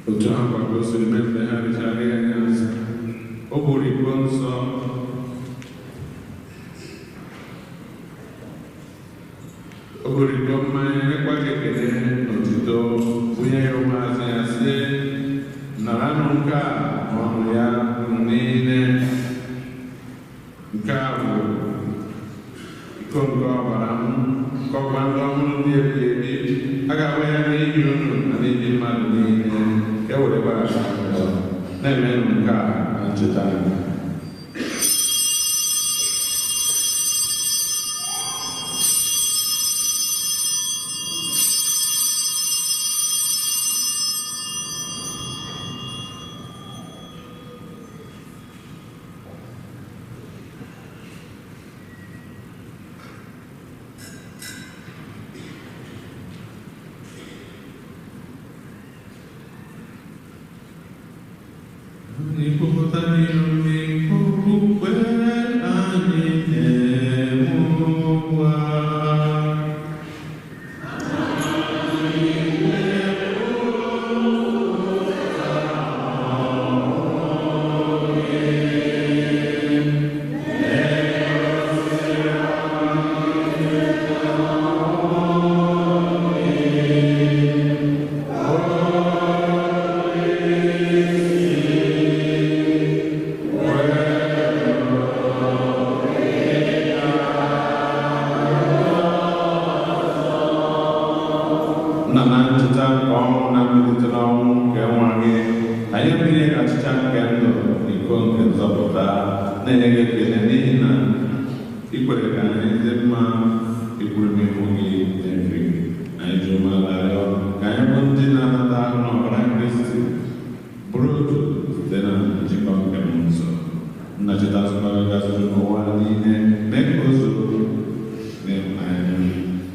Otu ahụ ka o siri mee mgbe ha richara ya nsọ, o buru iko nsọ, o buru iko mmanya, nyekwa gị ekele na otuto, bunye ya ụmụazụ ya sị, naranụ nke a ọnụ ya unu niile, nke a bụ iko nke ọbara m, nke ọgba ndị ọhụrụ dị ebighị ebi, a ga-agba ya n'ihi unu na n'ihi mmadụ niile. E were gbaghara na-emenụ nke a na ncheta anyị. Nna na ncheta nke ọnwụ na mbilite n'ọnwụ nke nwa gị, anyị ebunye gị achịcha nke ndụ na iko nke nzọpụta, na-enye gị ekele n'ihi na i kwere ka anyị dị mma ikwuru n'ihu gị na-efe gị. Anyị ji umeala rịọ ka anyị bụ ndị na-anata ahụ na ọbara Kristi bụrụ otu site na njikọ nke mmụọ nsọ. Nna cheta nzukọ gị gazuru n'ụwa niile, mee ka o zuo n'ịhụnanya.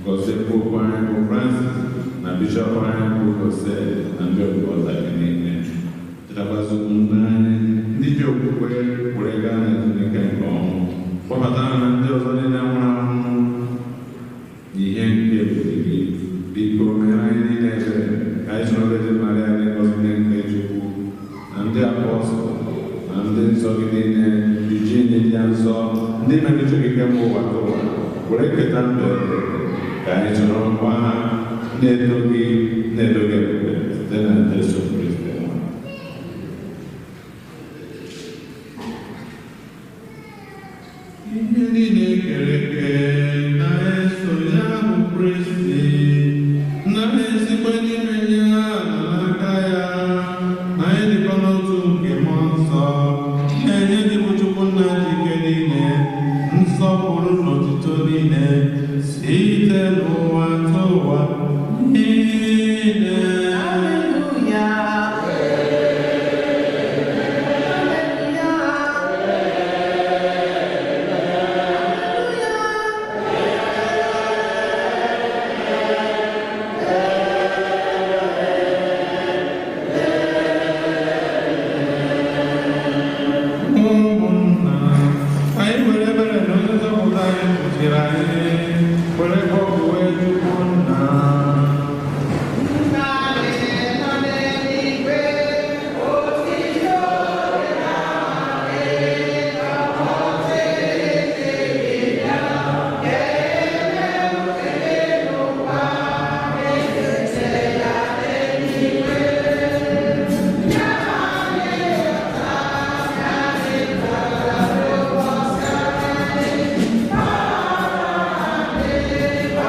Gọzie Popu anyị bụ Francis na Bishọp anyị bụ Jose na ndị ọzọ gị niile. Chetakwazị ụmụnne anyị ndị ji okwukwe were gaa n'ezumike nke ọnwụ, kpọbata ha na ndị ọzọ niile nwụrụ anwụ n'ihe nke ebube gị. Biko mere anyị niile ebere ka anyị soro Virgin Maria na-egọzi nne nke Chukwu na ndị apọstụl na ndị nsọ gị niile, Eugene dị nsọ, ndị mere uche gị kemgbe ụwa ka ụwa, were keta ndụ ebere ka anyị soro nkwa ha na-eto gị na-eto gị ebube site na Jesu Kristi. Ihe niile kere eke na-eso ya bụ Kristi, na-esikwa n'ime ya na n'aka ya, na anyị dịkwa n'otu nke Mmụọ Nsọ, na-enye gị bụ Chukwu Nna ji ike niile, nsọpụrụ na otuto niile, site n'ụwa ta ụwa niile. Ụmụnna, anyị nwere ebere na onye nzọpụta anyị kpuchiri anyị, were kpọkuwe Chukwu Nna. Amen.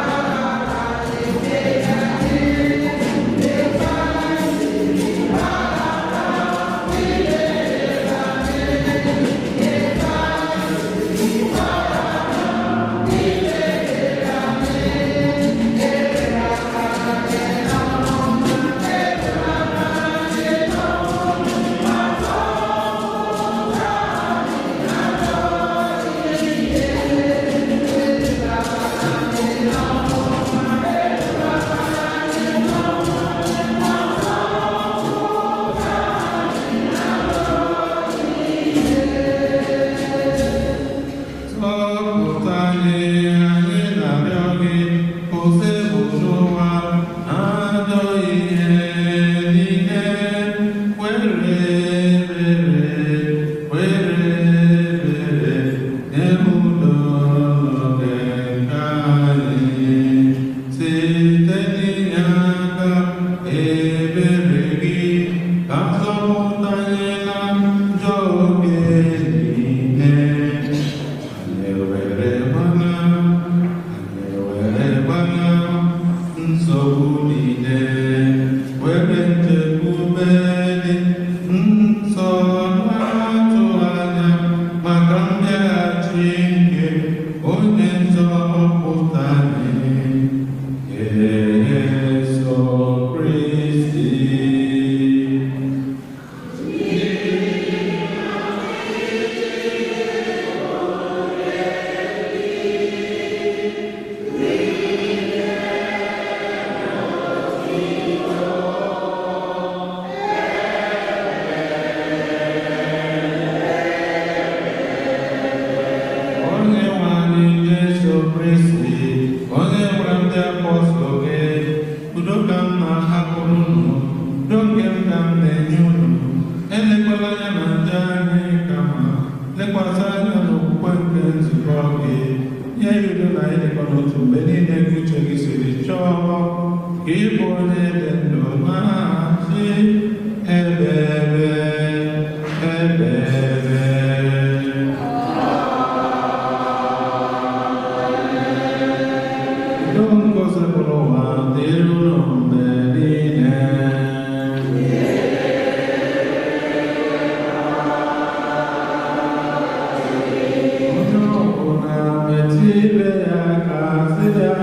Elekwala anya na njọ anyị kama lekwasị anya n'okwukwe nke nzukọ gị. Nye ya udo na ịdịkọ n'otu mgbe niile ka uche gị siri chọọ, ka ị bụ onye dị ndụ na-achị ebe ebe ebe ebe. Udo nke Osebụrụwa dịrị unu mgbe niile. Onye ọbụla metụ ibe ya aka sị ya,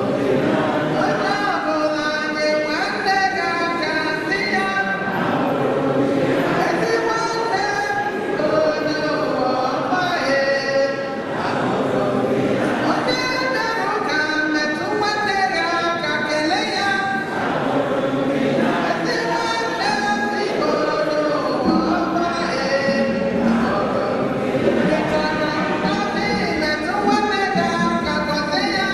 Onye ọbụla nye nwanne gị aka sị ya, ezi nwanne onye ụwa ọma e. Onye bịara ụka metụ nwanne gị aka kelee ya, ezi nwanne biko onye ụwa ọma e. Metara ngọzi metụ nwanne gị aka gọzie ya.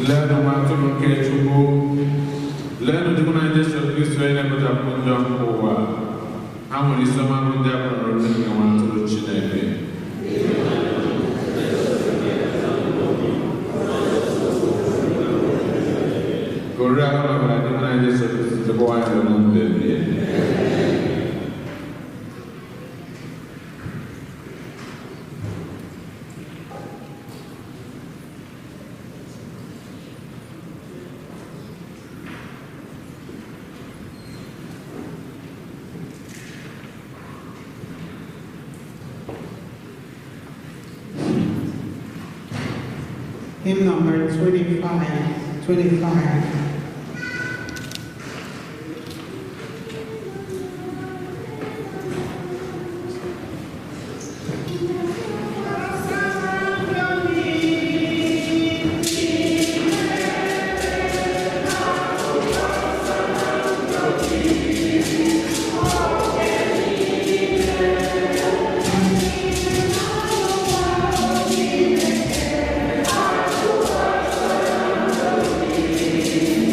Leenụ nwa atụrụ nke Chukwu, leenụ Chukwu na Jesu Kristo onye na-ekpochapụ njọ nke ụwa. Ha nwere isi ọma bụ ndị a kpọrọ oriri nke nwa atụrụ Chineke. Ka oriri ahụ na ọbara dị na Jesu Kristo chekwawa anyị na ndụ ebighị ebi. Hymn number 25, 25. Thank you.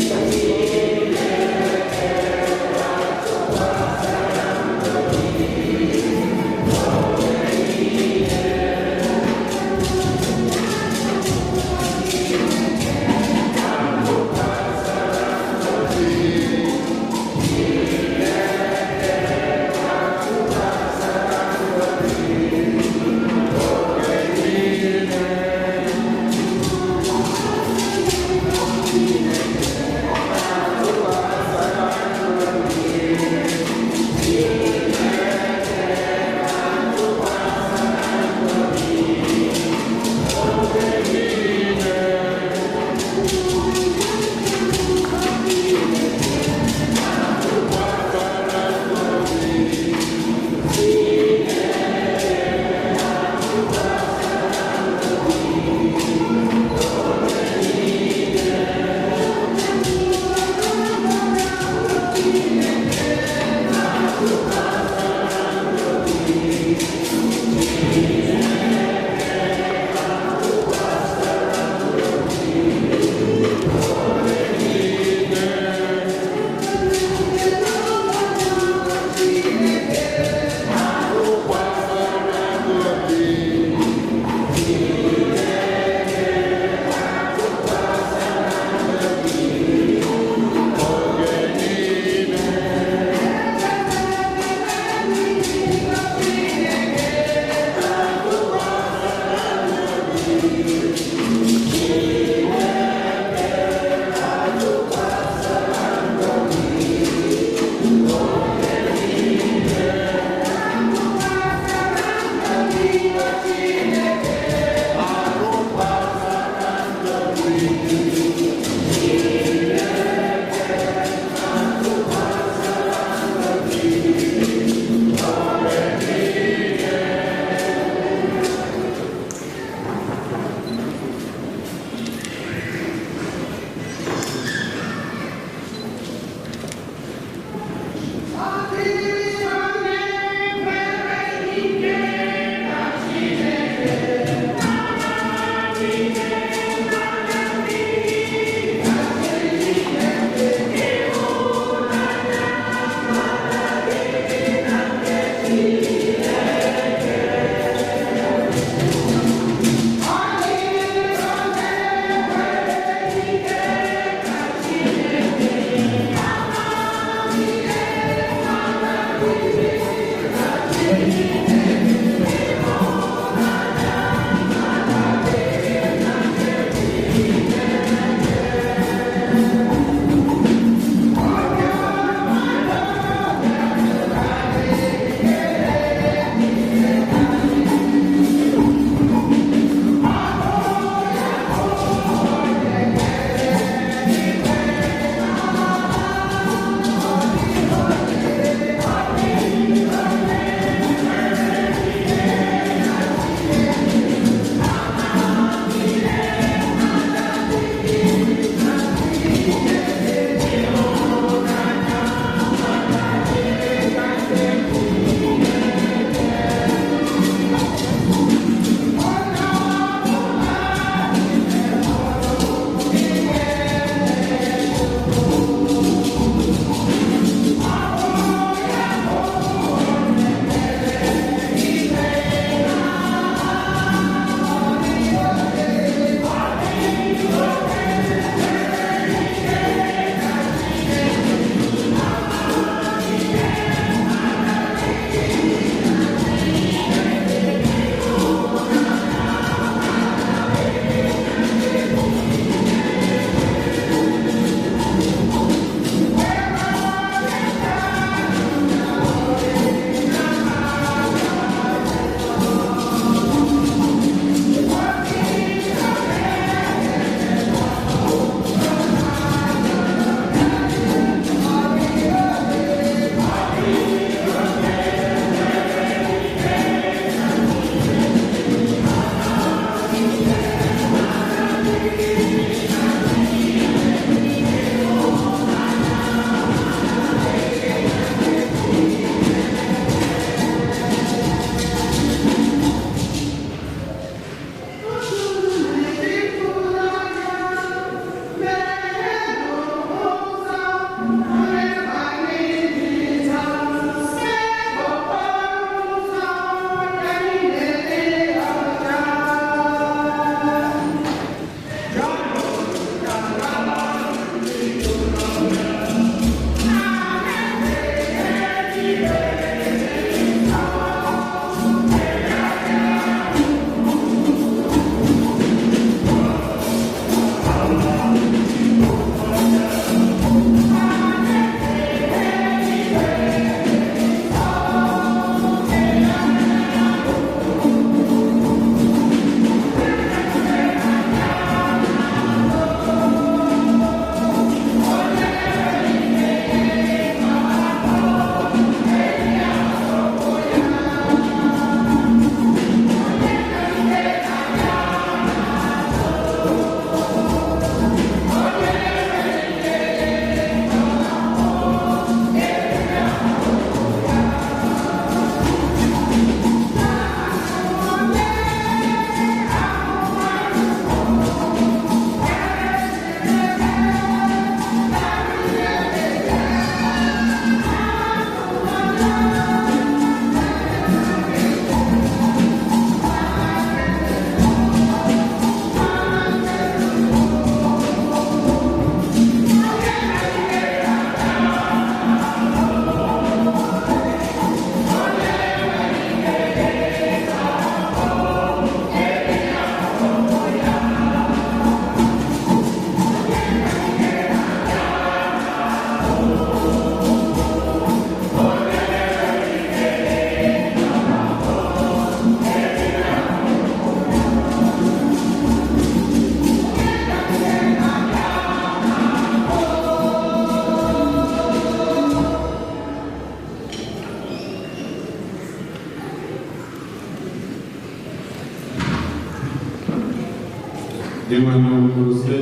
Dinwe n'okwu sị,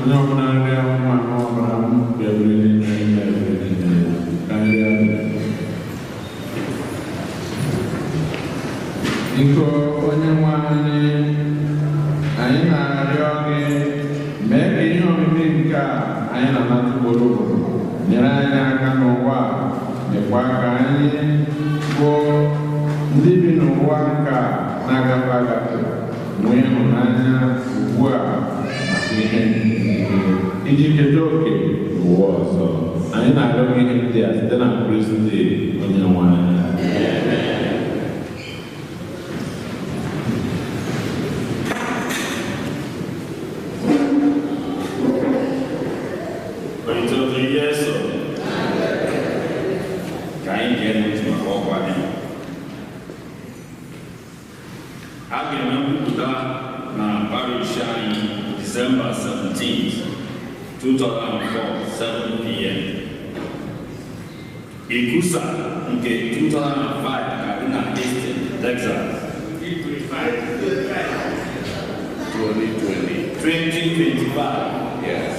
onye ọbụla nri ahụ ma ahụ ọbara m ga-ebiri n'ime ime ebiri n'ime ya. Ka nri ahụ. Biko onye nwe anyị, anyị na-arịọ gị mee ka ihe omimi nke a anyị na-anata ugboro ugboro nyere anyị aka n'ụwa a, dịkwa ka anyị bụ ndị bi n'ụwa nke a na-agafe agafe nwee ịhụnanya ugbu a maka ihe iji keta oke n'ụwa ọzọ. Anyị na-arịọ gị ihe ndị a site na Kristi onye nwe anyị. Otito dịrị Jesu. Ka anyị gee ntị maka ọkwa anyị. A ga-eme nkwupụta na parish anyị December 17, 2004, 7 p.m. Ikusa nke 2005 ga-adị na Houston, Texas. 2020. 2025. Yes.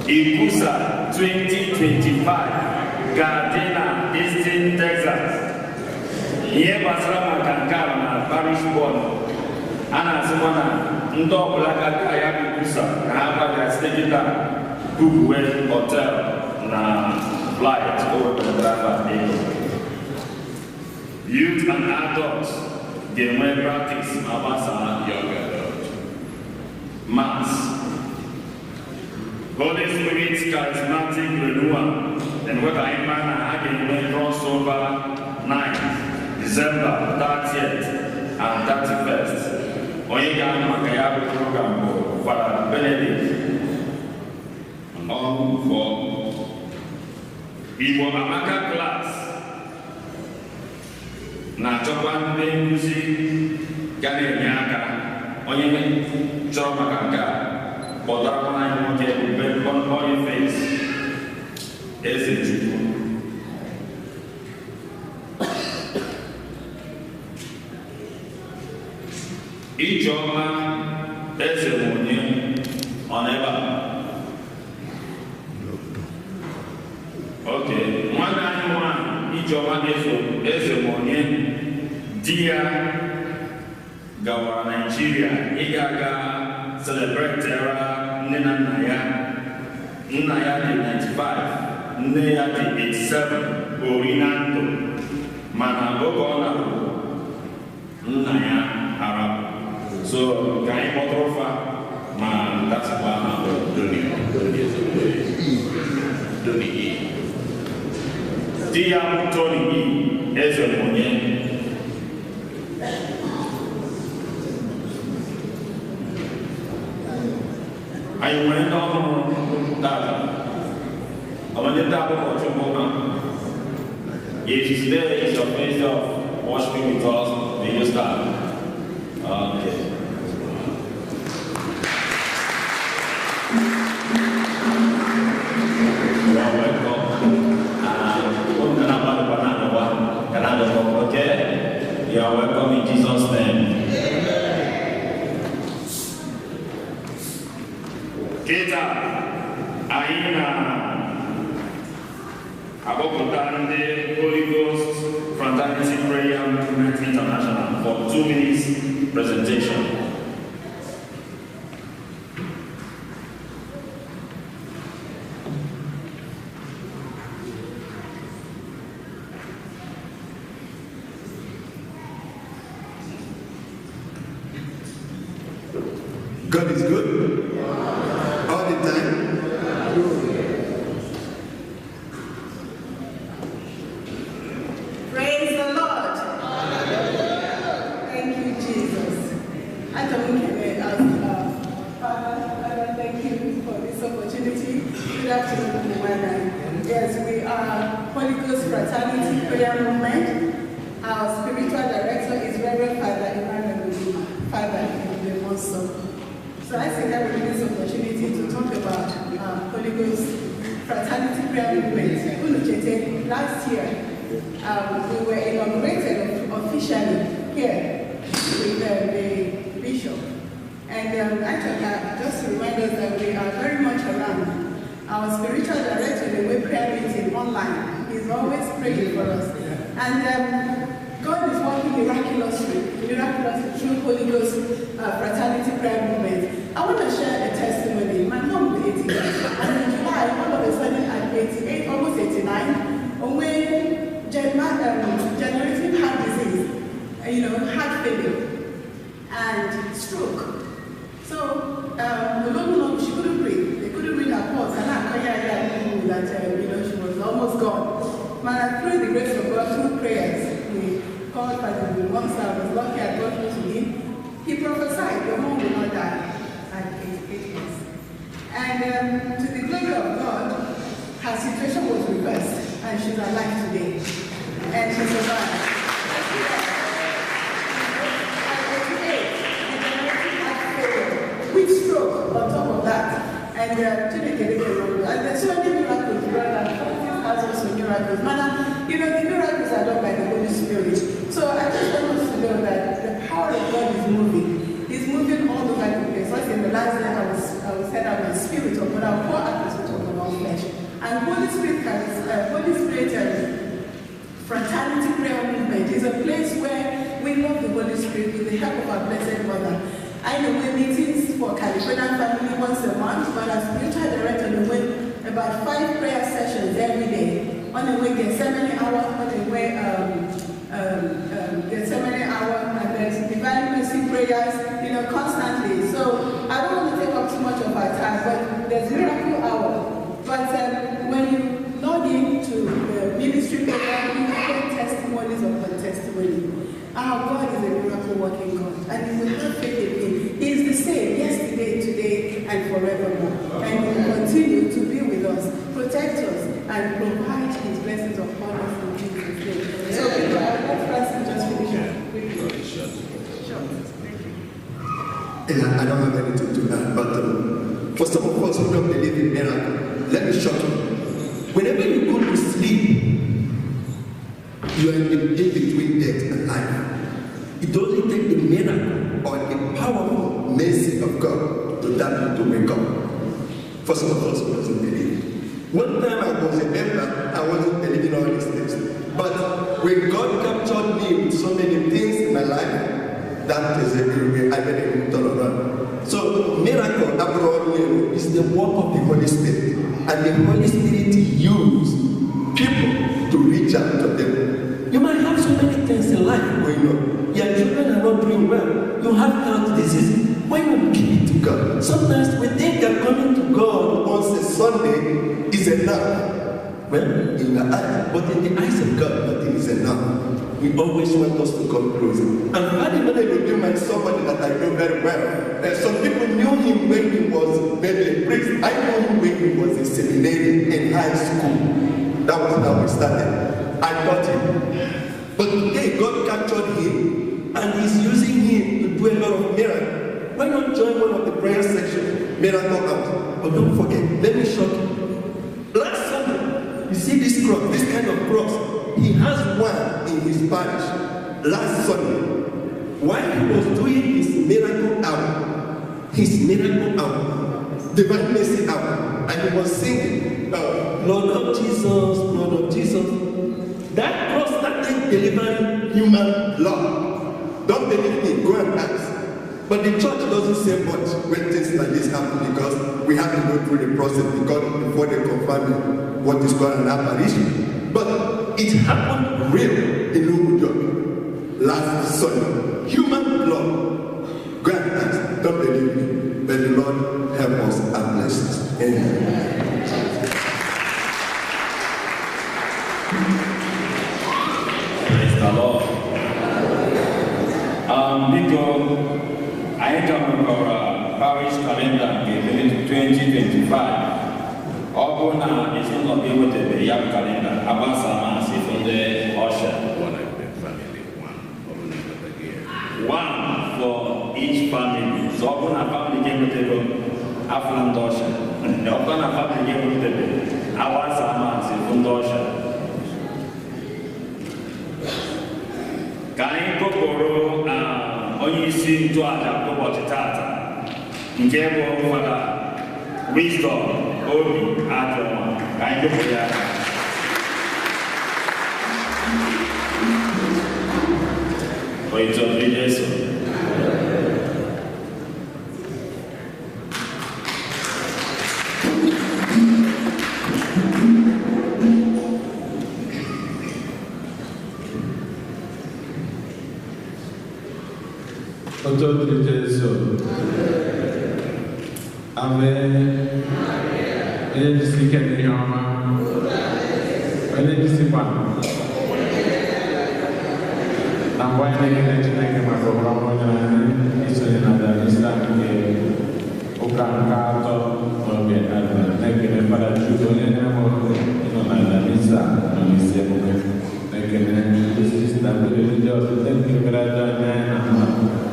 Ikusa 2025 ga-adị na Houston, Texas. Ihe gbasara maka nke a na parish board a na-asịkwa na ndị ọbụla ga-aga ya bụ Ikusa ka ha gbalịa site kịta bukuwe hotel na flight o wepụtara ego. Youth and adults ga-enwe practice ma gbasaa Young adult. Mass. Holy Spirit Charismatic Renewal and whether anyị ma na ha ga-enwe crossover night December 30th and 31st. Onye ga-anọ maka ya bụ program bụ Father Benedict Ọnwụfọ. Igbo Amaka class na-achọkwa ndị nkụzi ga na-enye aka. Onye chọrọ maka nke a kpọtara nwanne anyị nwoke bụ Boniface Ezechukwu. Ijeọma Ezemonye ọ nọ ebe a? Ok, nwanne anyị nwanyị Ijeọma Ezemonye di ya gawara Naịjirịa ịga aga celebrate nne na nna ya. Nna ya dị 95, nne ya dị 87, ori na ndụ, mana oge ọ na-alụ nna ya arapụ. So ka anyị kpọtụrụ fa ma dasịkwa ha. Doni, Doni Ezemonye. Doni E. Di ya bụ Tony E. Ezemonye. Anyị nwere ndị ọhụrụ tata. Ọ bụ ndị taa bụ ụkọchukwu ha. If today is your first day of worshiping with us, may you start. Okay. You are welcome. Okay? You are welcome in Jesus' name. Kịta anyị na-akpọpụta ndị Holy Ghost Fraternity Prayer Movement International for 2 minutes presentation. God is good all the time. Praise the Lord. Thank you, Jesus. Father, thank you for this opportunity. Good afternoon, everyone. Yes, we are Holy Ghost Fraternity Prayer Movement. Our spiritual director is Reverend Father Emmanuel Uduma, Father Ibudemonso. So I think I will use this opportunity to talk about Holy Ghost Fraternity Prayer Movement. Unu chete, last year, we were inaugurated officially here with the bishop. And actually, just to remind us that we are very much around. Our spiritual director, the way prayer meeting online, is always praying for us. And God is working miraculously through Holy Ghost Fraternity Prayer Movement. I want to share a testimony. My mom is 88, and in July, all of a sudden at 88, almost 89, when generative heart disease, you know, heart failure, and stroke. So, she couldn't breathe. They couldn't read her pulse. And I that you know, she was almost gone. But through the grace of God, through prayers, we called Father once I was lucky I got to him. He prophesied, your mom will not die at 88 months. And to the glory of God, her situation was reversed, and she's alive today. And she survived. At 88, with stroke on top of that. And and there's so many miracles, brother. Has also miracles. Man, you know, the miracles are done by the Holy Spirit. So I just want us to know that the power of God is moving. He's moving all over the place. Like in the last day, I was said out my spirit upon our poor atmosphere upon all flesh. And Holy Spirit Fraternity Prayer Movement is a place where we love the Holy Spirit with the help of our Blessed Mother. I know we meetings for California family once a month, but as spiritual director, we went about 5 prayer sessions every day. On the way Gethsemane hour, on the way Gethsemane hour, and there's divine mercy prayers, you know, constantly. So I don't want to take up too much of our time, but there's miracle hour. But when you log into the ministry program, you hear testimonies upon testimony. Our God is a miracle working God, and if we have faith in Him, He is the same yesterday, today, and forevermore. And He will continue to be with us, protect us, and provide His blessings upon us in Jesus' name. So, people, I'll let Francis just finish up quickly. Sure. Thank you. And I don't have anything to add, but for some of us who don't believe in miracle, let me shock you. Whenever you go to sleep, you are in the between death and life. It doesn't take the miracle or the powerful mercy of God to tap you to wake up. For some of us who doesn't believe. One time I was a member, I wasn't believing all these things. But when God captured me with so many things in my life, that is a I made a turn around. So miracle abroad is the work of the Holy Spirit. And the Holy Spirit used people to reach out to them. You might have so many things in life going on. Your children are not doing well. You have health disease. When you give it to God, sometimes we think that coming to God once a Sunday is enough. Well, in the eyes, but in the eyes of God, nothing is enough. He always wants us to come closer. And Father Emmanuel is somebody that I know very well. Some people knew him when he was maybe a priest. I knew him when he was a seminarian in high school. That was how we started. I taught him. But today, God captured him and he's using him to do a lot of miracles. Why not join one of the prayer sections, miracle house? But don't forget, let me shock you. Last Sunday, you see this cross, this kind of cross. He has one in his parish last Sunday. While he was doing his miracle hour, divine mercy hour, and he was singing, Lord of Jesus, Lord of Jesus. That cross started delivering human love. Don't believe me, go and ask. But the church doesn't say much when things like this happen because we have to go through the process because before they confirm what is called an apparition. But it happened real in Umujoki last Sunday. Human blood. Go and ask. Don't believe me. May the Lord help us and bless us. Amen. Praise the Lord. Biko, anyị chọrọ parish calendar nke 2025. Ọ bụrụ na ezinụlọ gị enwetabeghị ya bụ kalenda, agbasa masị ndị ọsha. One for each family. So ọ bụrụ na family gị enwetego afụla ndị ọsha. Ọ bụrụ na family gị enwetabeghị, agbasa masị ndị ọsha. Ka anyị kpọkọrọ onye isi nchụaja ụbọchị tata, Nke bụ Fada Wisdom Obi Ajọnwa. Ka anyị kụpụrụ ya aka. Otito dịrị Jesu. Otito dịrị Jesu. Ave. Onye jisi ike n'ihe ọma. Onye jisikwa. Na mgbe anyị na-ekele Chineke maka ohere ọma o nyere anyị isonye na Aja nke ụka nke atọ n'oge Advent, na-ekele Fada Jude onye nyere m ohere ịnọ na Aja Misa nọ n'isi emume, na-ekele ndị sista, ndị religious, ndị nke mere aja anyị na ha,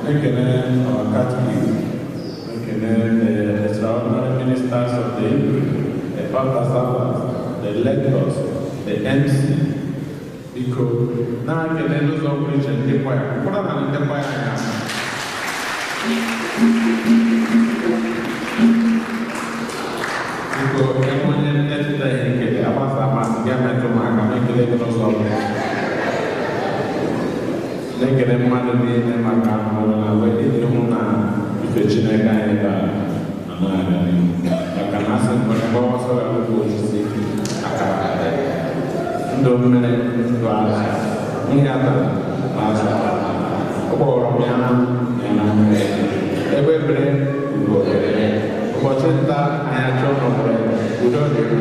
na-ekele our catechist, na-ekele the extraordinary ministers of the Eucharist, the pastor servants, the lectors, the MC. Biko, na-ekele n'ụzọ pụrụ iche ndị kwaya, ụfọdụ na ndị kwaya anyị ama. Biko, enwe onye nnechetaghị ekele, agbasa amasị gị metụ m aka ma ekele gị n'ụzọ ọbụla. Na-ekele mmadụ niile maka ahụhụ na agwa iji hụ na ife Chineke anyị bara na na-aga n'ihu. Maka na asị mgbe mgbawa ọsọ ga bụ osisi akara aka. Ndụ mmiri, ndụ azụ, mmiri atara na azụ atara. Ọ kpọrọ m ya na ya na mmiri. Ebe ebere ugo ebere. Ụbọchị nta anyị achọ n'obodo udo dịrị.